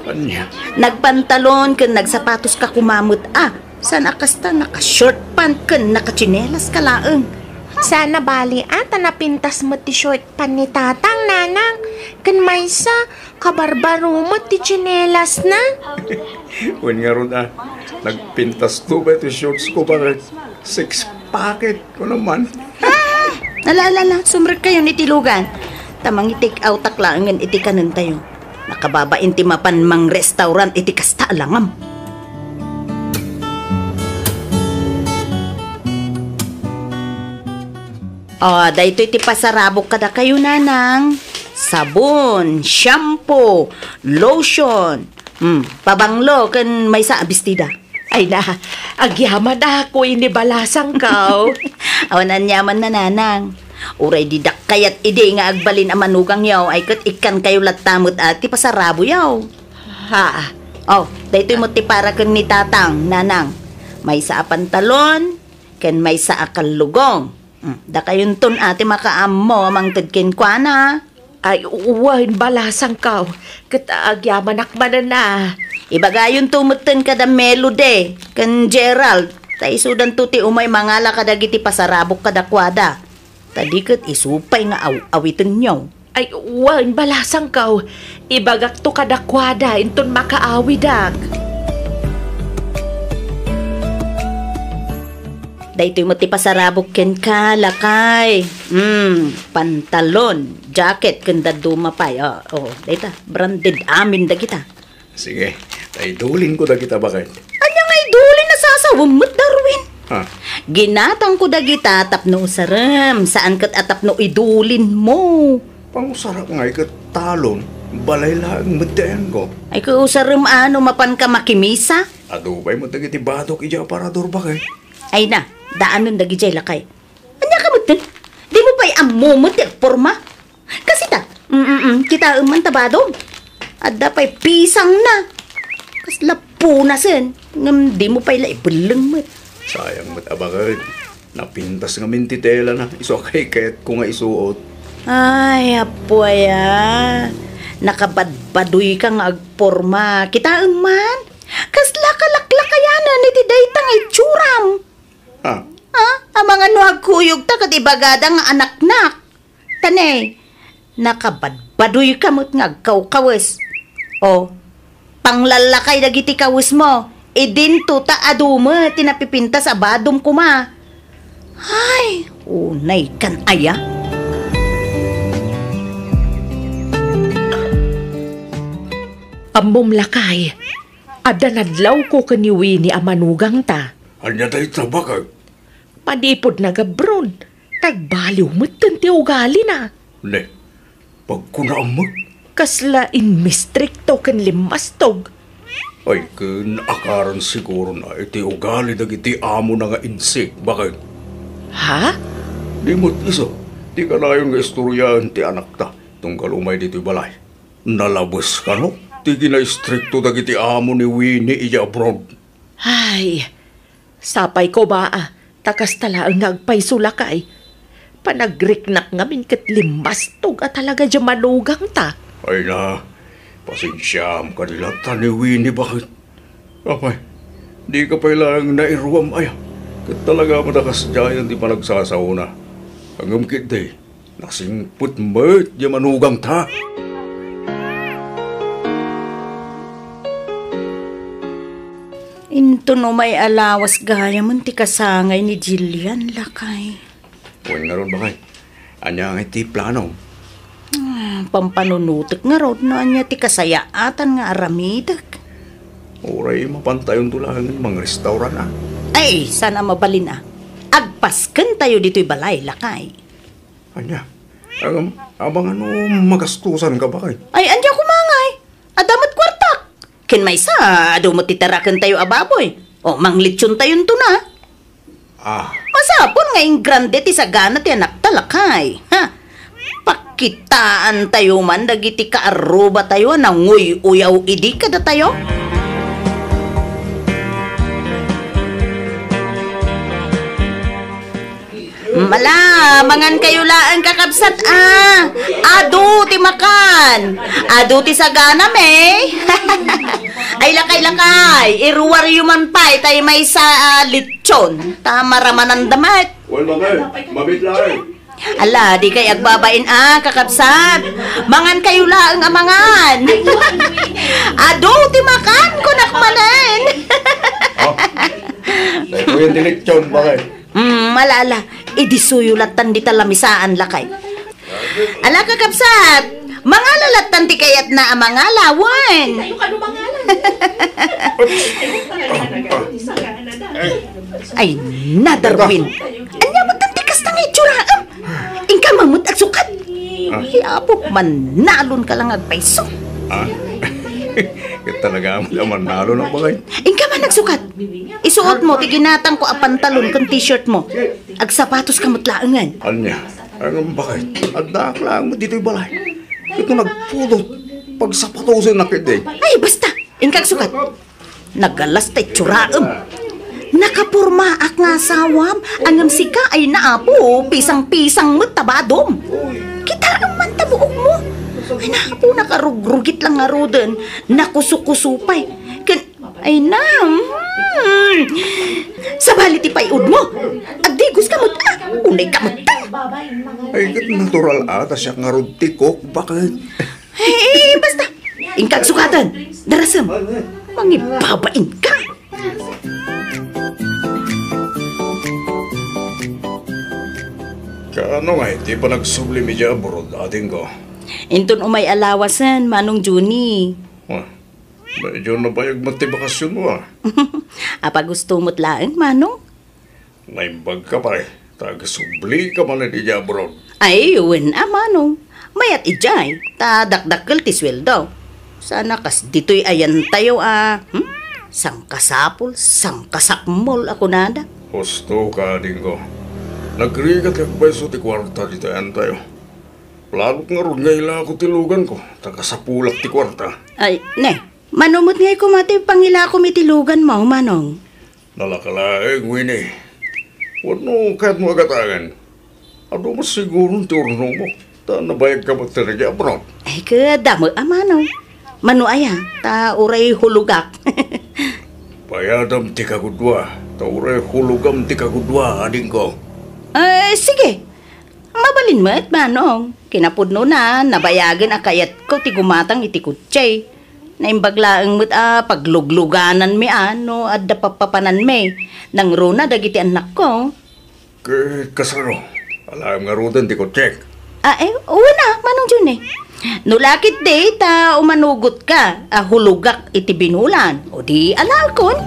Ania? Nagpantalon ken nagsapatos ka koma met a. Saan a kasta naka-short pant ken nakatsinelas ka laeng. Saan a bali a ta napintas met ti short pant ni Tatang, Nanang. Ken maysa, kabarbaro met ti tsinelasna. Wen ngarud a, nagpintas to ba iti shorts ko, bakit? Six pocket ko naman. Ah! Ala, ala, ala, sumrek kayo iti lugan. Ta mangi-take out-ak laengen iti kanentayo. Nakababain ti mapan mangrestaurant iti kasta a langam. Ah, daytoy ti pasarabok kadakayo, Nanang. Sabon, shampoo, lotion, hmm, pabanglo, ken maysa a bestida. Ay na, agyamanak wen ni balasangko. Awan aniamanna, Nanang. Uray didak kayat idi nga agbalin a manugangyo, ay ket ikkankayo latta met a ti pasaraboyo. Ha? Oh, daytoy met ti para ken ni Tatang, Nanang. Maysa a pantalon, ken maysa a kallugong. Hmm, dakayonton a ti makaammo a mangted kenkuana. Ay, wen, balasangko. Ket agyamanak manen a. Ibagayonto metten kada Melody ken Gerald, ta isudanto ti umay mangala kadagiti pasarabok kadakuada. Ta di ket isu pay nga aw-awitenyo. Ay, wen, balasangko. Ibagakto kadakuada inton makaawidak. Daytoy met ti pasarabok kenka, lakay. Hmm, pantalon, jacket, ken dadduma pay. Oh, oh, dayta, branded amin dagita. Sige, ta idulinko dagita, bakit? Ania nga idulin a sasawem met, Darwin? Ha? Ginatangko dagita tapno usarem, saan ket a tapno idulinmo. Pangusarak ngay ket talon, balay laeng met ti ayanko. Ay, ket usarem a no mapanka makimisa? Adu pay met dagiti badok idiay aparador, bakit? Ay na, daanen dagidiay, lakay. Ania ka metten? Dimo pay ammo met ti agporma? Kasita, mm, mm, kitaem man ta badom. Adda pay pisangna. Kasla punasen, ngem dimo pay la ibelleng met. Sayang met a baket. Napintas ngamin ti telana, isu a kaykayatko nga isuot. Ay, apo aya. Nakabadbadoyka nga agporma. Kitaem man. Kasla kalaklakayanen iti dayta nga itsuram. Ah. Ah, amangan no agkuyogta ket ibagada nga anaknak. Ta ne, nakabadbadoyka met nga agkawkawes. O, panglallakay dagiti kawesmo, idinto ta adu met ti napipintas a badom koma. Ay, unay kan aya. Ammom, lakay, adda nadlawko ken ni Winnie a manugangta. Ania dayta, baket? Manipud nagabroad, nagbaliw metten ti ugalina. Ne, pagkunaam met? Kasla inmistrikto ken limmastog. Ay, ken akaran siguro na iti ugali dagiti amona nga insik, baket. Ha? Di met isu ti kanayon nga istoryaen ti anakta tunggal umay ditoy balay. Nalabes kano ti kinaistrikto dagiti amo ni Winnie idiay abroad. Ay, sapay koma a, ta kasta laeng nga agpayso, lakay. Panagriknak ngamin ket limmastog a talaga diay manugangta. Ay na, pasensiaam kadi latta ni Winnie, baket. Apay, di ka pay laeng nairuam aya. Ket talaga met a kasdiayen ti panagsasaona. Ngem ketdi, nasingpet met diay manugangta. Inton umay a lawas gayamen ti kasangay ni Jillian, lakay. Wen ngarud, baket. Ania ngay ti plano? Ah, pampanunotek ngarud no ania ti kasayaatan nga aramidek. Uray mapantayonto laengen mangrestaurant, a. Ay, saan a mabalin a. Agpaskentayo ditoy balay, lakay. Ania? Ngem, amangan no magastosanka, baket? Ay, ania koma ngay? Adda met kuartak. Ken maysa, adu met ti tarakentayo a baboy. O, manglitsontayonto na. Ah. Masapul nga ingrande ti sagana ti anakta, lakay. Ha? Pakitaantayo man dagiti kaarrubatayo a nanguy-uyaw idi kadatayo. Mala, mangankayo laeng, kakabsat, a. Adu ti makan. Adu ti sagana, me. Ay, lakay, lakay. Iruaryo man pay tay maysa a litson. Ta maramananda met. Wen, mami. Mamit laeng. Ala, dikay agbabain a, kakabsat. Mangankayo laeng a mangan. Adu ti makan, kunak manen. Ah, daytoyen ti litson, baket. Mm, ala, ala. Idisuyo lattan dita lamisaan, lakay. Ala, kakabsat, mangala lattan ti kayatna a mangala, wen. Ay, na, Darwin. Ania met ti kasta nga itsuraem? Inka man met agsukat. Ah. Ay, apo, mannalonka lang agpayso. Ah. Ket talaga met a mannalon, baket. Inka man agsukat. Isuotmo ti ginatangko a pantalon ken t-shirtmo. Agsapatoska met laengen. Ania? Ngem, baket? Addaak laeng met ditoy balay. Ket no nagpudot, pagsapatosennak ketdi. Ay, basta! Inka agsukat. Nagalas ta itsuraem. Nakapormaak nga asawam, ngem sika ay naapo, pisang-pisang met ta badom. Kitaem man ta buokmo. Ay, naapo, nakarugrugit lang ngaruden. Nakusukuso pay. Ken Ay na, hmm. Sabali ti pay-udmo. Agdigoska met a. Unayka met. Ay, ket natural a, ta siak ngarud ti kok, baket. Ay, basta. Inka agsukaten. Darasem. Mangibabainka. Kaano ngay ti panagsublim idiay abroad, adingko? Inton umay a lawasen, Manong Juni. Ah, medyo nabayag met ti bakasionmo, a. Apa gusto met laeng, Manong? Naimbagka pay, ta agsublika manen idiay abroad. Ay, wen a, Manong. Mayat idiay, ta dakdakkel ti sueldo. Sana kas ditoy ayantayo a, hmm? Sangkasapul, sangkasakmol a kunada. Husto ka, adingko. Nagrigat ti agpayso ti kuarta ditoy ayantayo. Planok ngarud nga ilako ti luganko, ta kasapulak ti kuarta. Ay, ne, mano met ngay koma ti pangilakom iti luganmo, Manong? Nalaka laeng, Winnie. Wenno kayatmo a gatangen? Adu met siguron ti urnongmo, ta nabayagka met idiay abroad. Ay, ket damo a, Manong. Mano aya, ta uray hulogak. Bayadam ti kagudua, ta uray hulogam ti kagudua, adingko. Ay, sige. Mabalin met, Manong. Kinapudnona, nabayagen a kayatko ti gumatang iti kotse. Naimbag laeng met a pagluglugananmi a no adda pappapananmi. Nangruna dagiti annakko. Ket kasano? Alaem ngaruden ti kotsek? Ah, eh, wen a, Manong Juni. No la ketdi ta umanugotka a hulogak iti binulan, o di alaekon.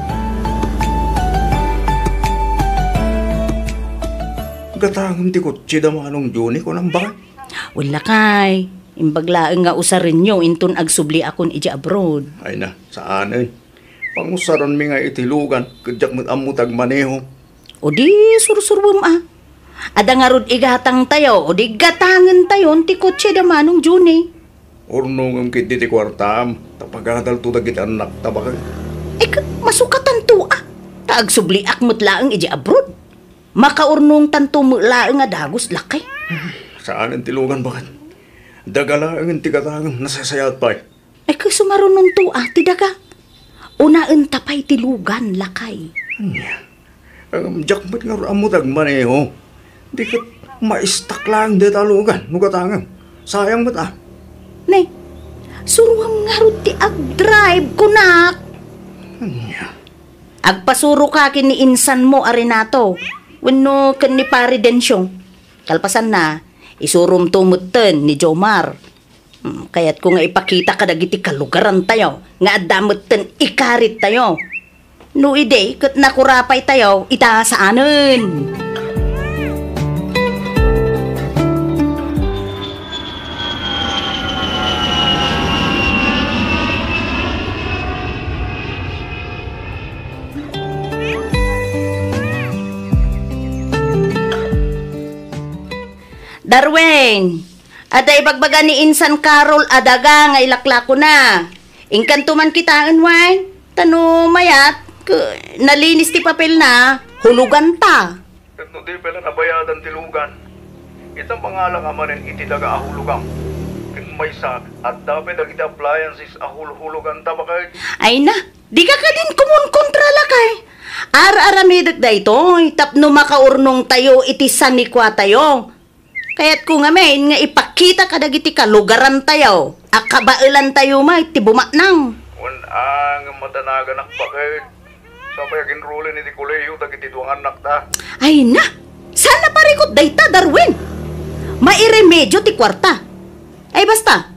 Gatangem ti kotseda, Manong Juni, kunam, baket? Wen lakay, imbag laeng nga usarenyo inton agsubliakon idiay abroad. Ay na, saanen. Pangusaranmi nga iti lugan, ket diak met ammo ti agmaneho. O di, sursuruem a. Adda ngarud igatangtayo, o di gatangentayon ti kotseda, Manong Juni. Urnongem ketdi ti kuartam, ta pagadalto dagiti annakta, baket. Ay, ket masukatanto a. Ta agsubliak met laeng idiay abroad. Makaurnongtanto met laeng a dagus, lakay. Saanen ti lugan, baket. Daga laengen ti gatangem, nasasayaat pay. Ay, ket sumarunonto a ti daga. Unaenta pay ti lugan, lakay. Ania? Ngem diak met ngarud ammo ti agmaneho. Di ket maistak laeng dayta a lugan no gatangem. Sayang met a. Ne, suroem ngarud ti agdrive, kunak. Ania? Agpasuroka ken ni insanmo a Renato, wenno ken ni Pare Dencio. Kalpasanna, isuromto metten ni Jomar. Hmm, kayatko nga ipakita kadagiti kalugarantayo nga adda metten ikarittayo. No idi ket nakurapay tayo, ita saanen. Darwin, adda ibagbaga ni Insan Carol a daga nga ilaklakona. Inkanto man kitaen, wen? Ta no mayat, ke-, nalinis ti papelna, huloganta. Ket no di pay la nabayadan ti lugan, ita mangala ka manen iti daga a hulogam. Ken maysa, adda pay dagiti appliances a hulhuloganta, baket? Ay na, dika kadin kumunkontra, lakay. Ar-aramidek daytoy tapno makaurnongtayo iti sanikuatayo. Kayatko ngamin nga ipakita kadagiti kalugarantayo a kabaelantayo met ti bumaknang. Wen a, ngem madanaganak, baket. Sapay aginrulen iti kolehiyo dagiti dua nga annakta. Ay na! Saan a parikut dayta, Darwin? Mairemedio ti kuarta. Ay basta,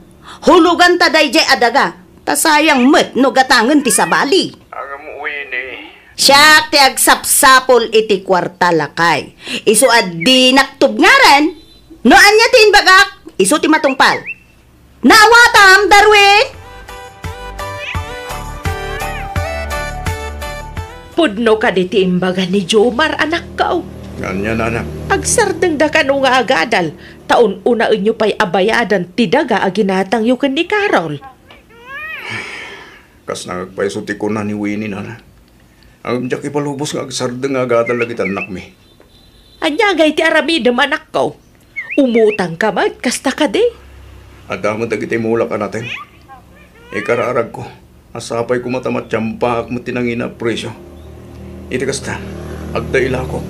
huloganta daydiay a daga, ta sayang met no gatangen ti sabali. Ngem, Winnie. Siak ti agsapsapul iti kuarta, lakay. Isu a dinak tubngaran. No ania ti imbagak, isu ti matungpal. Naawatam, Darwin? Pudno kadi ti imbaga ni Jomar, anakko? Ania, nana? Agsardengda kano nga agadal, ta un-unaenyo pay a bayadan ti daga a ginatangyo ken ni Carol. Kasna nga agpayso ti kuna ni Winnie, nana. Ngem diak ipalubos nga agsardeng nga agadal dagiti annakmi. Ania ngay ti aramidem, anakko? Umutangka met, kasta kadi? Adda met dagiti mulak a nateng. Ikararagko, a sapay koma ta matiambaak met ti nangina a presio. Iti kasta, adda ilakok.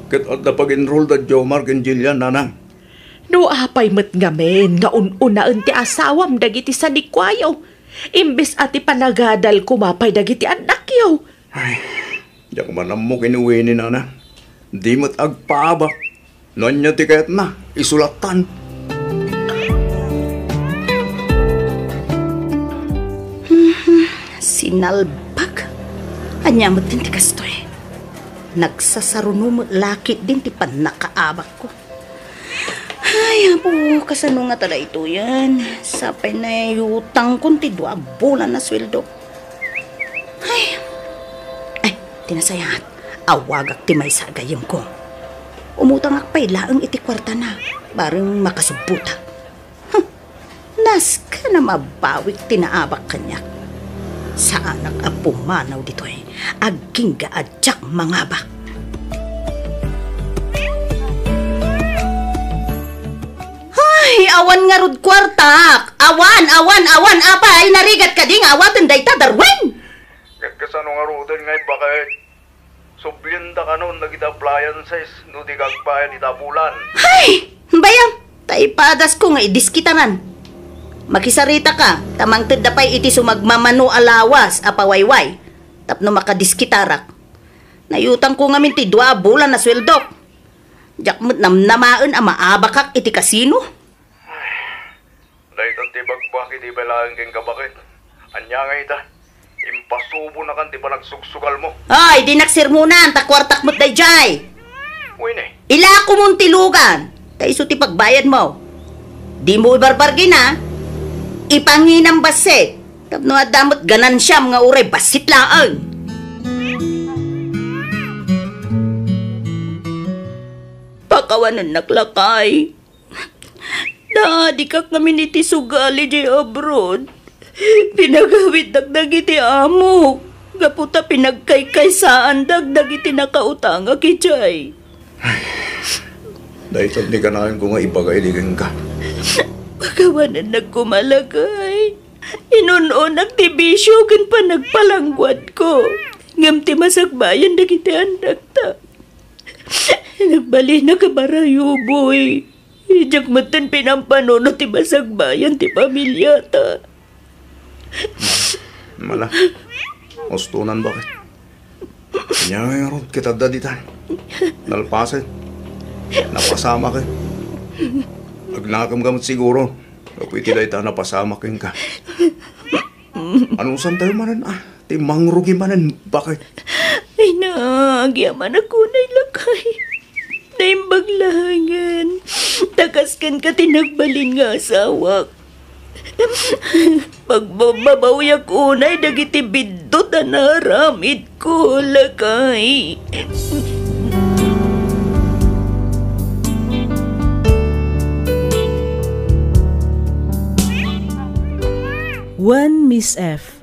Ket adda pag-enroll da Jomar ken Jillian, nanang. No apay met ngamin nga un-unaen ti asawam dagiti sanikuayo, imbes a ti panagadal koma pay dagiti annakyo? Ay, diak man ammo ken ni Winnie, nana. Di met agpaabak. No ania ti kayatna, isu lattan. Sinalbag. Ania met ti kastoy? Nagsasaruno met la ketdin ti pannakaabakko. Ay, Apo, kasano ngata daytoyen? Sapay nayutangkon ti dua a bulan a sueldo. Ay. Ay, ti nasayaat, awagak ti maysa a gayyemko. Umutangak pay laeng iti kuartana, bareng makasubbotak. Hm, nasken a mabawik ti naabak kaniak. Saanak a pumanaw ditoy, agingga a diak mangabak. Ay, awan ngarud kuartak! Awan, awan, awan! Apay, narigat kadi nga awaten dayta, Darwin? Ket kasano ngaruden nga imbagak? Sublienda kanon dagiti appliances no di ka agbayad ita a bulan. Hay! Bayam, ta ipadasko nga idiskitaran. Makisarita ka, ta mangtedda pay iti sumagmamano a lawas a pawayway tapno makadiskitarak. Nayutangko ngamin ti dua a bulan a sueldok. Diak met namnamaen a maabakak iti kasino. Daytan ti ibagbagak idi pay laeng kenka, baket. Ania ngay ita? Impasubonakan ti panagsugsugalmo. Ay, dinak sermonan, ta kuartak met daydiay. Winnie. Ilakomon ti lugan, ta isu ti pagbayadmo. Dimo ibarbargin, a. Ipanginam bassit. Tapno adda met ganansiam nga uray bassit laeng. Pakawanennak, lakay. Naadikak ngamin iti sugal idiay abroad. Pinagawiddak dagiti amok gapu ta pinagkaykaysaandak dagiti nakautangak idiay. Dayta ti kanayon ko nga ibaga idi kenka. Pakawanennak koma, lakay. Inun-onak ti bisio ken panagpalangguadko. Ngem ti masakbayan dagiti annakta. Nagbalinak a barayuboy. Diak metten pinampanunot ti masakbayan ti pamiliata. Mala, ustonan, baket. Ania ngarud ket adda ditan? Nalpasen. Napasamaken. Agnakem ka met siguro gapu iti dayta a napasamak kenka. Anusantayo manen, a? Mangrugi manen, baket. Ay, naagyamanak unay, lakay. Naimbag laengen. Ta kas kenka ti nagbalin nga asawak. Pagbababawyak unay dagiti biddut a naaramidko, lakay. Wen, Miss F,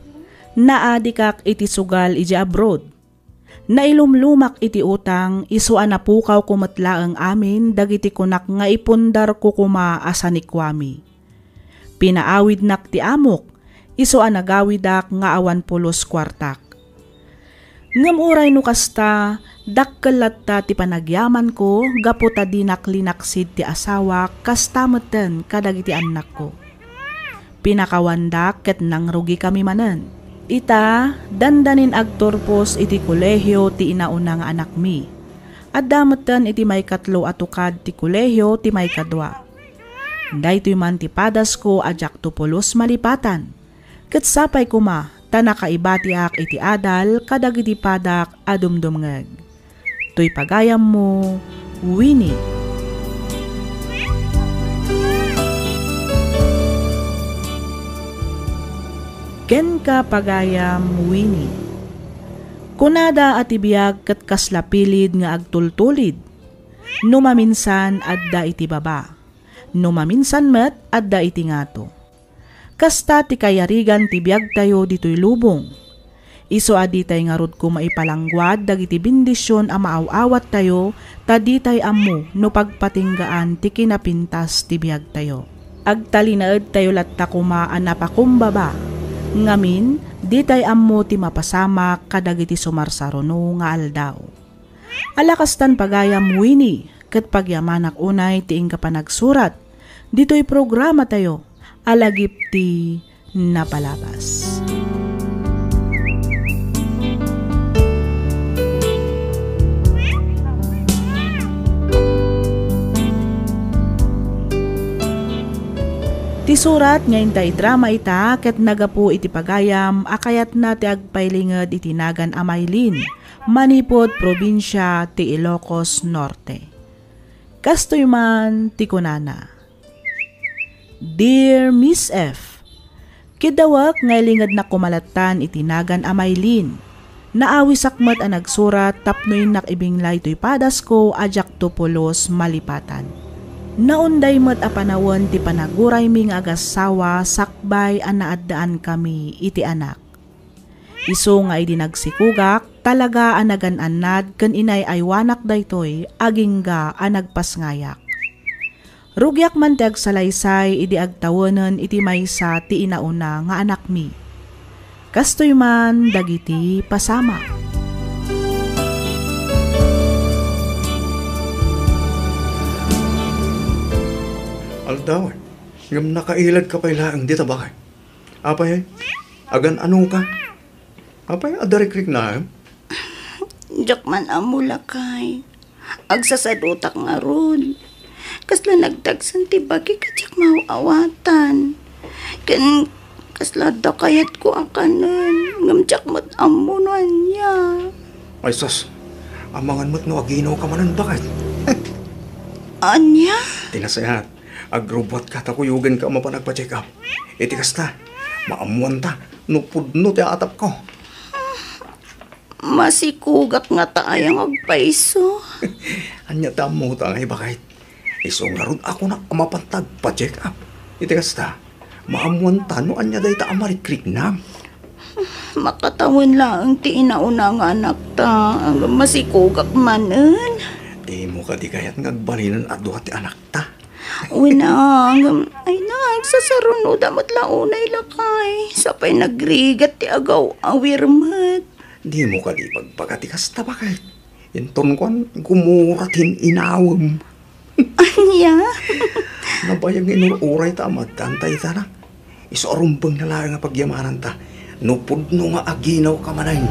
naadikak iti sugal idiay abroad. Nailumlumak iti utang, isu a napukawko met laeng amin dagiti kunak nga ipundarko koma a sanikuami. Pinaawidnak ti amok, isu a nagawidak nga awan pulos kuartak. Ngem uray no kasta, dakkel latta ti panagyamanko gapu ta dinak linaksid ti asawak, kasta metten kadagiti annakko. Pinakawandak ket nangrugikami manen. Ita, dandanin agturpos iti kolehio ti inauna nga anakmi. Adda metten iti maikatlo a tukad ti kolehio ti maikadua. Daytoy man ti padasko a diakto pulos malipatan. Ket sapay koma ta nakaibatiak iti adal kadagiti padak a dumdumngeg. Toy pagayammo, Winnie. Kenka, pagayam Winnie. Kunada a ti biag ket kasla pilid nga agtultulid. No maminsan, adda iti baba. No maminsan met, adda iti ngato. Kasta ti kayarigan ti biagtayo ditoy lubong. Isu a ditay ngarud koma ipalangguad dagiti bendision a maaw-awattayo, ta ditay ammo no pagpatinggaan ti kinapintas ti biagtayo. Agtalinaedtayo latta koma a napakumbaba. Ngamin, ditay ammo ti mapasamak kadagiti sumarsaruno nga aldaw. Ala kastan pagayam Winnie, ket pagyamanak unay ti inka panagsurat ditoy programatayo a lagip ti napalabas. Ti surat nga inta idrama ita ket nagapu iti pagayam a kayatna ti agpailinged iti nagan a Maylin manipud probinsia ti Ilocos Norte. Kastoy man ti kunana, "Dear Miss F, kiddawek nga ilingednak koma lattan iti nagan a Maylin. Naawisak met a nagsurat tapno innak ibinglay toy padasko a diakto pulos malipatan. Naunday met a panawen ti panaguraymi nga agassawa sakbay a naaddaankami iti anak. Isu nga idi nagsikogak, talaga a nagan-annad ken inay-aywanak daytoy agingga a nagpasngayak. Rugiak man ti agsalaysay idi agtawenen iti maysa ti inauna nga anakmi. Kastoy man dagiti pasamak." Aldaw, ngem nakailadka pay laeng dita, baket. Apay, agan-anoka? Apay, adda rikriknaem? Diak man ammo, lakay. Agsasadutak ngarud. Kasla nagdagsen ti bagik a diak maaw-awatan. Ken kasla adda kayatko a kanen, ngem diak met ammo no ania. Ay sus, amangan met no aginawka manen, baket. Ania? Ti nasayaat, agrubbuatka ta kuyogenka a mapan agpa-check up. Iti kasta, maammoanta no pudno ti atapko. Masikogak ngata aya nga agpayso? Ania ti ammota, ngay, baket? Isu ngarud a kunak a mapanta agpa-check up. Iti kasta, maammoanta no ania dayta a marikriknam. Makatawen laeng ti inauna nga anakta, ngem masikogak manen. Dimo kadi kayat nga agbalinen a dua ti anakta? Wen a, ngem, ay na, agsasarunoda met la unay, lakay. Sapay nagrigat ti agaw-awir met. Dimo kadi ibagbaga ti kasta, baket? Inton kuan, gumura ti inawem. Ania? Nabayag nga inur-urayta a maaddaanta ita, nak. Isu a rumbengna laeng a pagyamananta no pudno nga aginawka manen.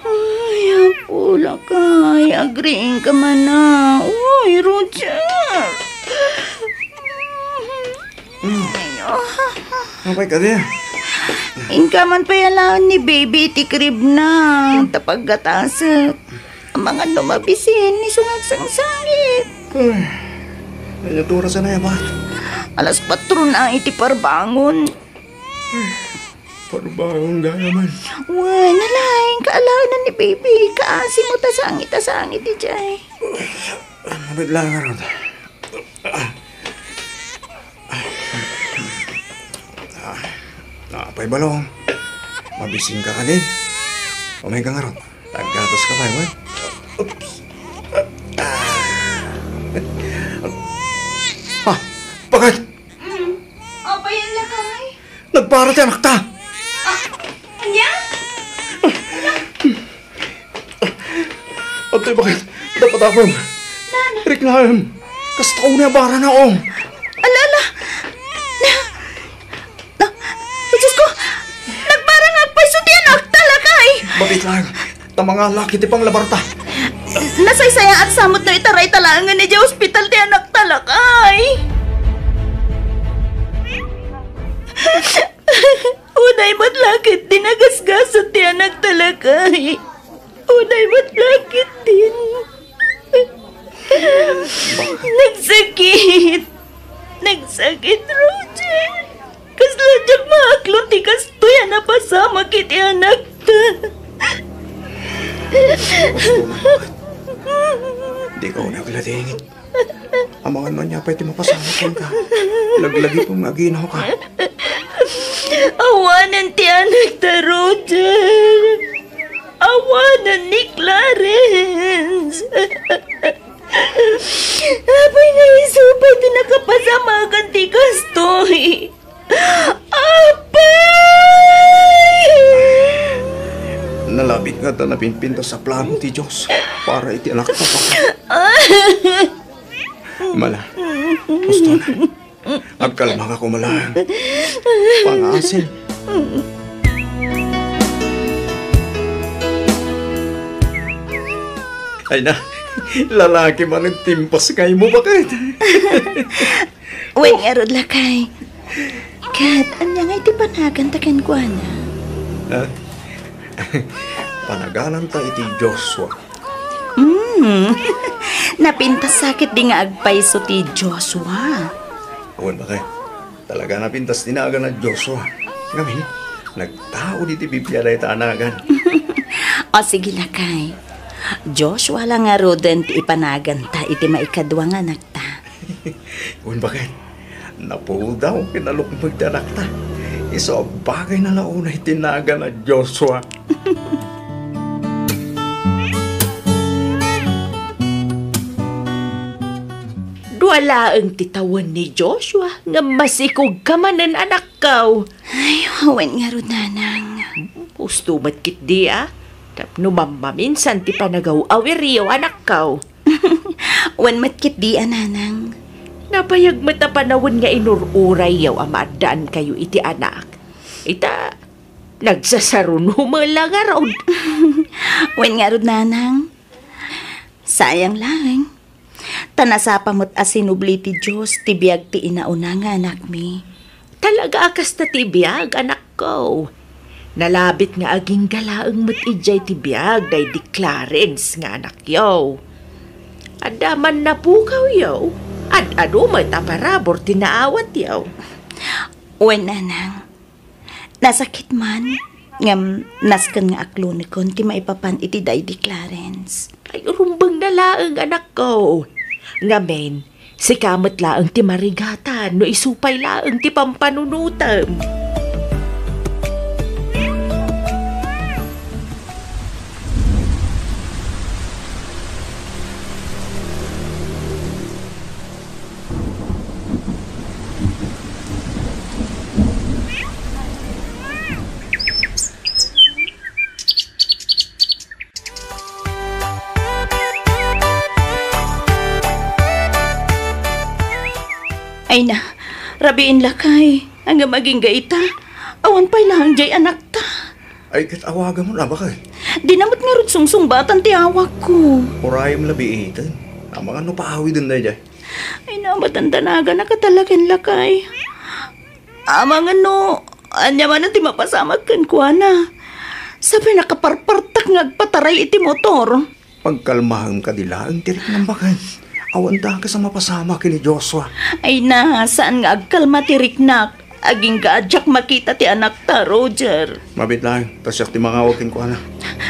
Ay, Apo, lakay, agriingka man a. Uy, Roger! Pay kadi. Inka man pay alaen ni baby iti crib na. Ta paggatasek. Amangan no mabisin, isu nga agsangsangit. Ay, ania ti oras a nayabat? Alas kuatro na iti parbangon. Parbangon gayam. Wen, nalaing kaalaenan ni baby. Kaasi mo ta sangit a sangit idiay. Mabit lang ngarud. Ah. Ah, apay balong. Mabisinka kadi. Umayka ngarud. Taggatos ka pay, wen. Oops. Ah, bakit? Mm. Apay, lakay? Nagpara ti anakta. Ah, ania? Antoy, bakit? Dapat ako. Nana. Riknaem. Kasta ko ni abarana, oh. Ala, ala. Na, na, Diyos ko. Nagpara nga agpayso ti anakta, lakay. Mabit lang. Ta mangalak iti panglabarta. Nasaysayaat sa met no itarayta laengen idiay ospital ti anakta, lakay. Unay met la ketdi nagasgasat ti anakta, lakay. Unay met la ketdin. Nagsakit. Nagsakit, Roger. Kasla diak maaklon ti kastoy a napasamak iti anakta. Dika unay agladingit. Amangan no ania pay ti mapasamak kenka. Laglagipem nga aginawka. Awanen ti anakta, Roger. Awanen ni Clarence. Apay nga isu pay ti nakapasamakan ti kastoy? Apay! Nalabit nga ta napinpintas a plano ti Dios para iti anakta. Mala, husto na. Agkalma ka koma laeng. Pangaasim. Ay na, lalaki man ti impas nga imo, bakit? Wen ngarud, lakay. Ket ania ngay ti panaganta kenkuana? Ha? Panagananta iti Joshua. Hmm. Napintas ketdi nga agpayso ti Joshua. Wen, bakit? Talaga napintas ti nagan a Joshua. Ngamin, nagtaud iti Biblia dayta a nagan. O, sige, lakay. Joshua la ngaruden ti ipanaganta iti maikadua nga anakta. Wen, bakit? Napudaw ken nalukmeg ti anakta. Isu a bagayna la unay ti nagan a Joshua. Dua laeng ti tawen ni Joshua, ngem masikogka manen, anakko. Ay, wen ngarud, nanang. Husto met ketdi a. Tapno mammaminsan ti panagaw-awiryo, anakko. Wen met ketdi a, nanang. Nabayag met a panawen nga inur-urayyo a maaddaankayo iti anak. Ita, nagsasaruno met la ngarud. Wen ngarud, nanang. Sayang laeng. Ta nasapa met a sinubli ti Dios ti biag ti inauna nga anakmi. Talaga a kasta ti biag, anakko. Nalabit nga agingga laeng met idiay ti biag daydi Clarence nga anakyo. Adda man napukawyo, ad-adu met a parabur ti naawatyo. Wen, nanang. Nasakit man, ngem nasken nga aklonekon ti maipapan iti daydi Clarence. Ay, rumbengna laeng, anakko. Ngamin, sika met laeng ti marigatan no isu pay laeng ti pampanunotem. Ay na, rabiin lakay. Ngem agingga ita, awan pay laeng diay anakta. Ay, ket awaganmo la, bakay. Dina met ngarud sungsungbatan ti awakko. Urayem la biiten. Amangan no paawiden daydiay. Ay, namatandanagan a katalagan lakay. Amangan no, ania manen ti mapasamak kenkuana. Sapay nakaparpartak nga agpataray iti motor. Pagkalmaem kadi laeng ti riknam, baket. Awan dakes a mapasamak ken ni Joshua. Ay na, saan nga agkalma ti riknak? Agingga a diak makita ti anakta, Roger. Mabiit laeng, ta siak ti mangawag kenkuana.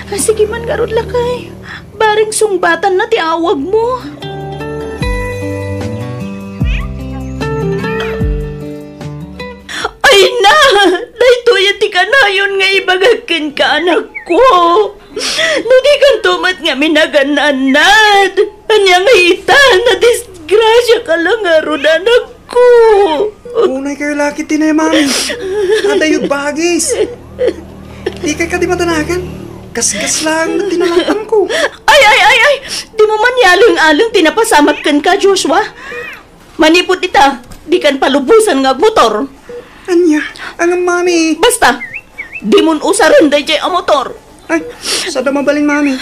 Ah, sige man ngarud, lakay. Bareng sungbatanna ti awagmo. Ay na! Daytoy ti kanayon nga ibagak kenka, anakko. No dikanto met ngamin agan-annad, ania nga ita, nadisgrasiaka la ngarud, anakko. Unay kayo la ketdi, Mami. Adda kayod bagis. Dikay kadi madanagan. Gasgas laeng met ti nalak-amko. Ay, ay, ay, ay! Dimo man ialeng-aleng ti napasamak kenka, Joshua. Manipud ita, dikan palubosan nga agmotor. Ania? Ngem, Mami. Basta, dimon usaren daydiay a motor. Ay, saan a mabalin, Mami.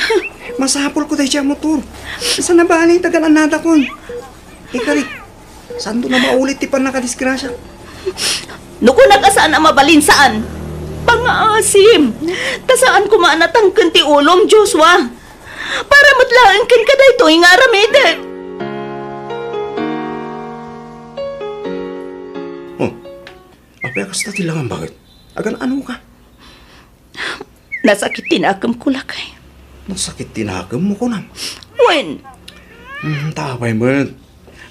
Masapulko daydiay a motor. Saan a bale, tagan-annadakon. Ikari, saanto a maulit ti pannakadisgrasia? No kunak a saan a mabalin, saan? Pangaasim. Ta saan koma a natangken ti ulom, Joshua. Para met laeng kenka daytoy nga aramidek. Oh, apay a kasta ti langam, baket? Agan-anoka? Nasakit ti nakemko, lakay. Nasakit ti nakemmo, kunam? Wen. Hmm, ta apay met?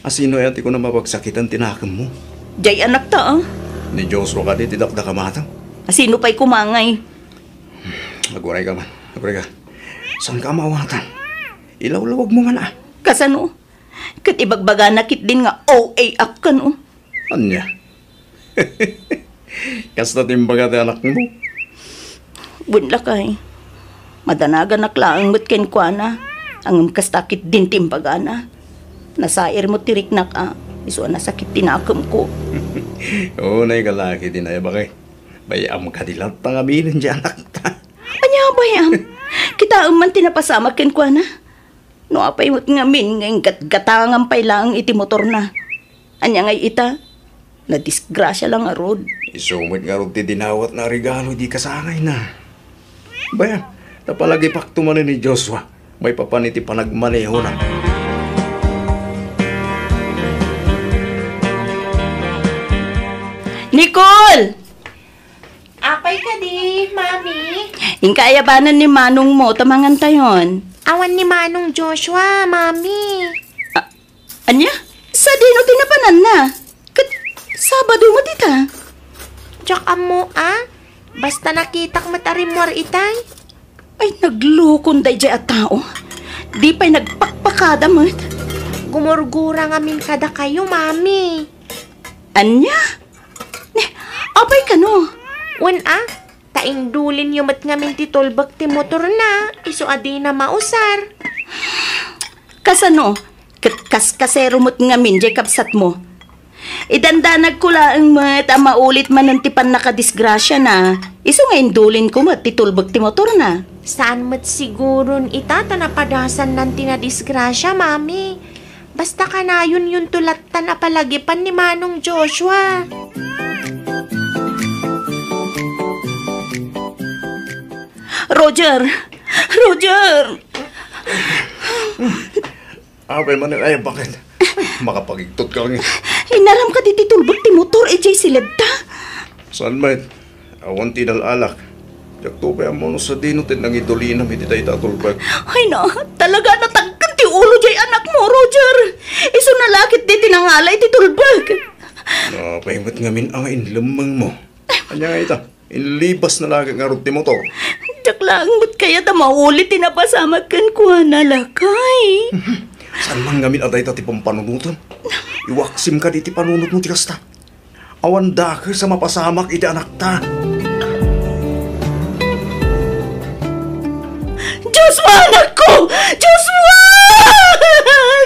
Asino aya ti kunam a pagsakitan ti nakemmo? Diay anakta, ah. Ni Joshua kadi ti dakdakamatam? Asino pay koma ngay? Agurayka man, agurayka. Saanka a maawatan? Ilawlawagmo man, ah. Kasano? Ket ibagbagana ketdin nga O A ak kano. Ania? Kasta ti imbaga ti anakmo? Wen, lakay. Madanaganak laeng met kenkuana. Ngem kasta ketdin ti imbagana. Nasair met ti riknak a, isu a nasakit ti nakemko. Unay ka la ketdi, Nay, baket. Bay-am kadi latta nga aminen diay anakta. Ania a bay-am? Kitaem man ti napasamak kenkuana. No apay met ngamin nga inggatgatangan pay laeng iti motorna. Ania ngay ita? Nadisgrasia la ngarud. Isu met ngarud ti dinawatna a regalo idi kasangayna. Bay-am, ta palagipakto manen ni Joshua maipapan iti panagmanehona. Nicole! Apay kadi, Mami? Inka ayabanen ni manongmo ta mangantayon. Awan ni Manong Joshua, Mami. A-, ania? Sadino ti napananna? Ket Sabado met ita. Diak ammo, a. Basta nakitak met a rimmuar itay. Ay, naglukon daydiay a tao. Di pay nagpakpakada met. Gumurgura ngamin kadakayo, Mami. Ania? Ni, apay kano? Wen a, ta indulinyo met ngamin ti tulbek ti motorna, isu a dina mausar. Kasano? Ket kaskasero met ngamin diay kabsatmo. Idandanagko laeng met a maulit manen ti pannakadisgrasiana, isu nga indulinko met ti tulbek ti motorna. Saan met siguron ita ta napadasannan ti nadisgrasia, Mami. Basta kanayonyonto lattan a palagipan ni Manong Joshua. Roger! Roger! Apay manen, ay, baket? Makapagigtot ka, ngi. Inaram kadi ti tulbek ti motor idiay siledta? Saan met? Awan ti inal-alak. Diakto pay ammo no sadino ti nangidulinam iti dayta a tulbek. Ay na, talaga natangken ti ulo diay anakmo, Roger. Isuna la ketdi ti nangala iti tulbek. Apay met ngamin a nga inlemmengmo? Ania nga ita? Inlibasna la ngarud ti motor. Diak laeng met kayat a maulit ti napasamak kenkuana, lakay. Saan man ngamin a dayta ti pampanunotem? Iwaksim kadi ti panunotmo ti kasta. Awan dakes a mapasamak iti anakta. Joshua, anakko! Joshua!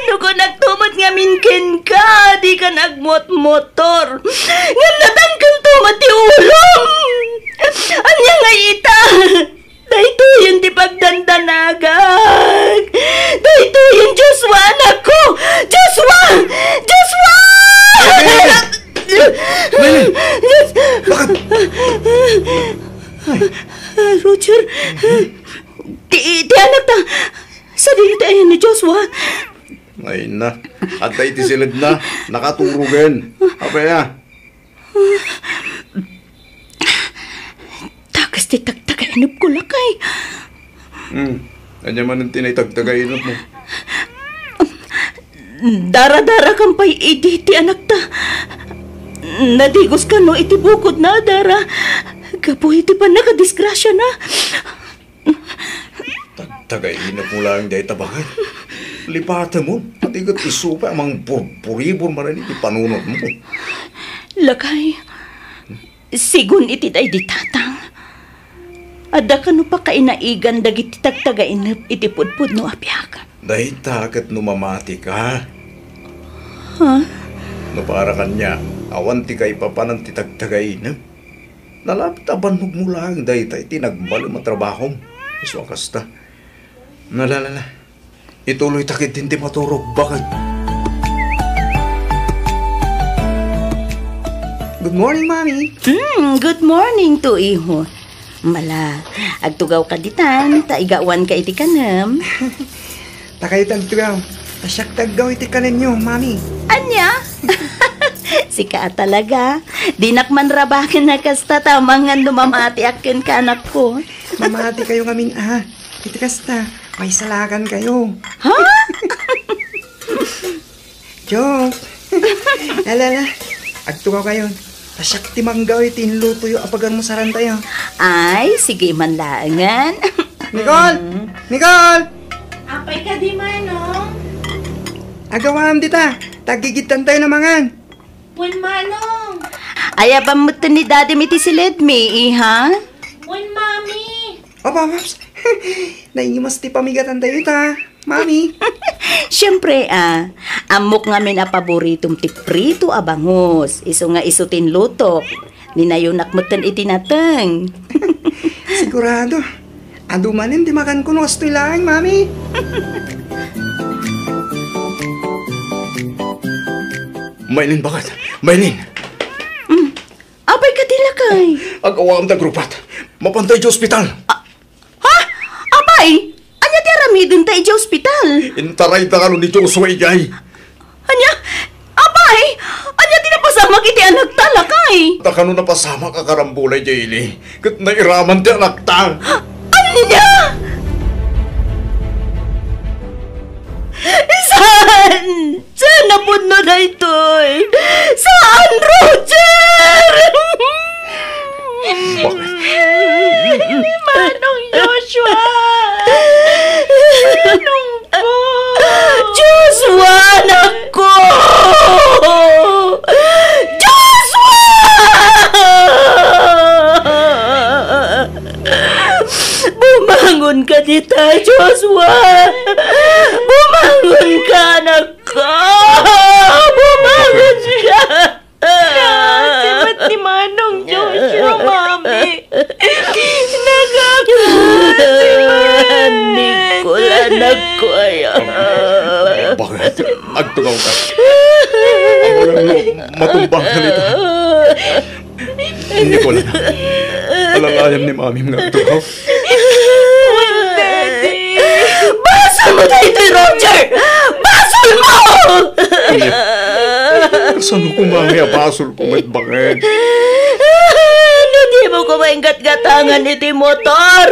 No kunakto met ngamin kenka, dikan agmotmotor. Ngem natangkento met ti ulom. Ania ngay ita? Daytoyen ti pagdandanagak. Daytoyen, Joshua, anakko! Joshua! Joshua! Mami! Mami! Diyos, Ah, Roger, ti, ti anakta, sadino ti ayan ni Joshua? Ay na, adda iti siledna, nakaturogen. Apay a? Dagas ti tagtagainepko, lakay. Hmm, ania manen ti naitagtagainepmo? Dara-darakan pay idi ti anakta. Nadigos kano iti bukodna, Dara. Gapu iti pannakadisgrasiana. Tagtagainepmo laeng dayta, baket. Lipatemon, pati ket isu pay a mangpurpuribor manen iti panunotmo. Lakay, sigun iti daydi tatang, adda kano pakainaigan dagiti tagtagainep iti pudpudno a biag. Dayta ket no mamatika. Ha? No para kaniak, awan ti kaipapanan ti tagtagainep. Nalapit a bannogmo laeng dayta iti nagmalem a trabahom. Isu a kasta. Nalalala. Ituloyta ketdin ti maturog, baket. Good morning, Mami. Hmm, good morning to, iho. Mala, agtugawka ditan, ta igawanka iti kanem. Ta kayo ti agtugaw. Ta siak ti aggaw iti kanenyo, Mami. Ania? Sika a talaga. Dinak manrabaken a kasta ta amangan no mamatiak kenka, anakko. Mamati kayo ngamin, ah. Iti kasta, maisalakan kayo. Ha? Joke. Ala, ala. Agtugaw kayo. Ta siak ti manggaw iti inlutoyo a pagarmusarantayo. Ay, sige man laengen. Nicole! Mm. Nicole! Apay kadi, Manong? Agawam dita. Tagigidtantayo a mangan. Wen, Manong. Ayaban metten ni Daddy iti siledmi, iha? Wen, Mami. Aba, Paps. Naingimas ti pamigatantayo ita, Mami. Siempre, ah, ammok ngamin a paboritom ti prito a bangus. Isu nga isu ti inlutok. Ninayonak metten iti nateng. Sigurado. Adu manen ti makanko no kastoy laeng, Mami. Maylin, baket. Maylin. Mm. Apay kadi, lakay? Agawam ti agrupat. Mapanta iti ospital. Ah, Ha? Apay, ania ti aramidenta iti ospital? Intarayda kano ni Joshua idiay. Ania? Apay, ania ti napasamak iti anakta, lakay? Ta kano napasamak a karambola idiay ili, ket nairaman ti anakta. Ania? Saan? Saan a pudno daytoy? Saan, Roger? Bakit? Ni Manong Joshua! Manong ko! Joshua, anakko! Joshua! Bumangon ka dita, Joshua! Bumangon ka, anak! Ka! Bumangon ka! Naasibat ni Manong Joshua, Mami. Nagkakasibat. Nicole, anak ko, ay. Bakit? Agtugaw ka. Amangan no matumba ka dita. Nicole, anak. Alalayam ni Mamim nga agtugaw. Wen, Daddy. Basolmo daytoy, Roger! Basolmo! Ania? Kasano koma nga basolko met, baket? No dimo koma inggatgatangan iti motor,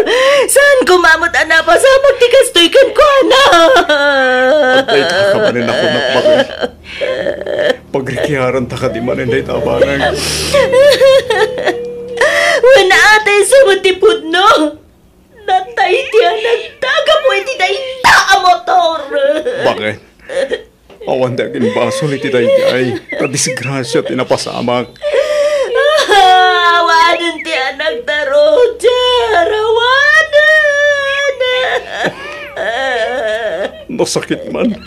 saan koma met a napasamak ti kastoy kenkuana? Agdayta ka manen a kunak, baket. Pagrikiaranta kadi manen dayta a banag. Wen, ata isu met ti pudno. Natay ti anakta gapu iti dayta a motor. Baket? Awan ti agimbasol iti daydiay, ta disgrasia ti napasamak. Awanen ti anakta, Roger. Awanen. Nasakit man.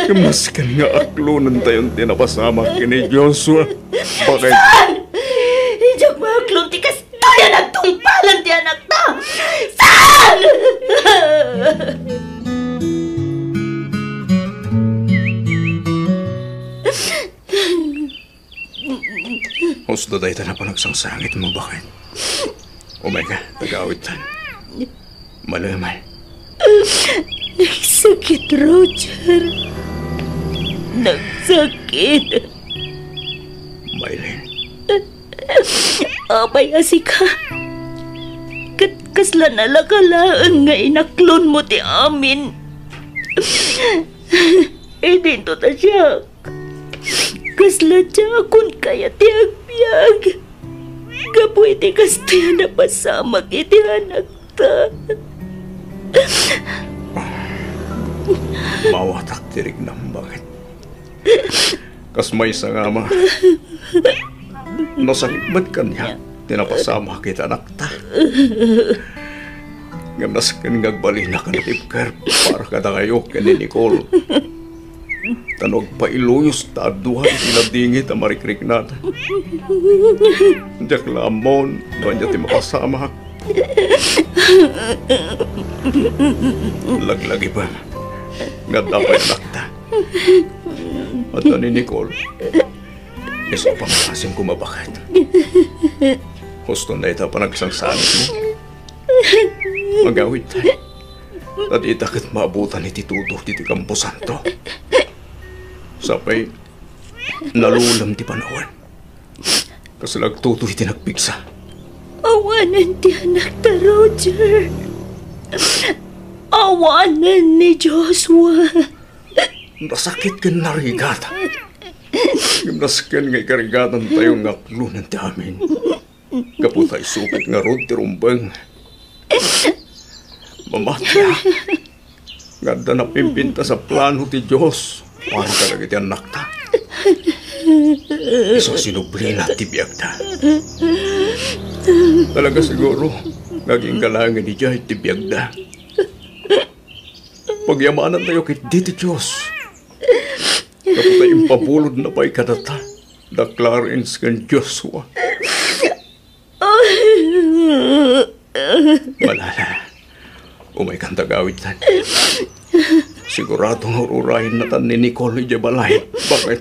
Ngem nasken nga aklonentayon ti napasamak ken ni Joshua. Baket? Saan? Diak maaklon ti kastoy a nagtungpalan ti anakta. Saan? Husto dayta a panagsangsangitmo, baket. Umayka, taga-awitan. Maleman. Nagsakit, Roger. Nagsakit. Maylin. Apay a sika? Ket kasla nalaka laeng nga inaklonmo ti amin. Idinto ta siak. Kasla diakon kayat ti agbiag. Gapu iti kastoy a napasamak iti anakta. Maawatak ti riknam, baket. Kas maysa nga ama, nasakit met kaniak ti napasamak iti anakta. Ngem nasken nga agbalinak a natibker para kadakayo ken ni Nicole. Ta no agpailuyos ta adua iti nadingit a marikriknada, diak la ammon no ania ti mapasamak. Laglagipem nga adda pay anakta. Adda ni Nicole. Isu a pangngaasim koma, baket. Husto dayta a panagsansanit mo. Agawidta. Ta dita ket maabutan iti tudo ditoy kamposanto. Sapay, nalulem ti panawen. Kasla agtutuy ti nagpigsa. Awanen ti anakta, Roger. Awanen ni Joshua. Nasakit ken narigat. Ngem nasken nga ikarigatantayo nga aklonen ti amin. Gapu ta isu ket ngarud ti rumbeng. Mamatiak nga adda napimpintas a plano ti Dios para kadagiti annakta. Isu a sinublina ti biagda. Talaga siguro nga agingga laengen idiay ti biagda. Pagyamanantayo ketdi ti Dios. Gapu ta impabulodna pay kadata da Clarence ken Joshua. Malala, umaykan ta agawidtan. Sigurado nga ur-urayennatan ni Nicole idiay balay. Baket?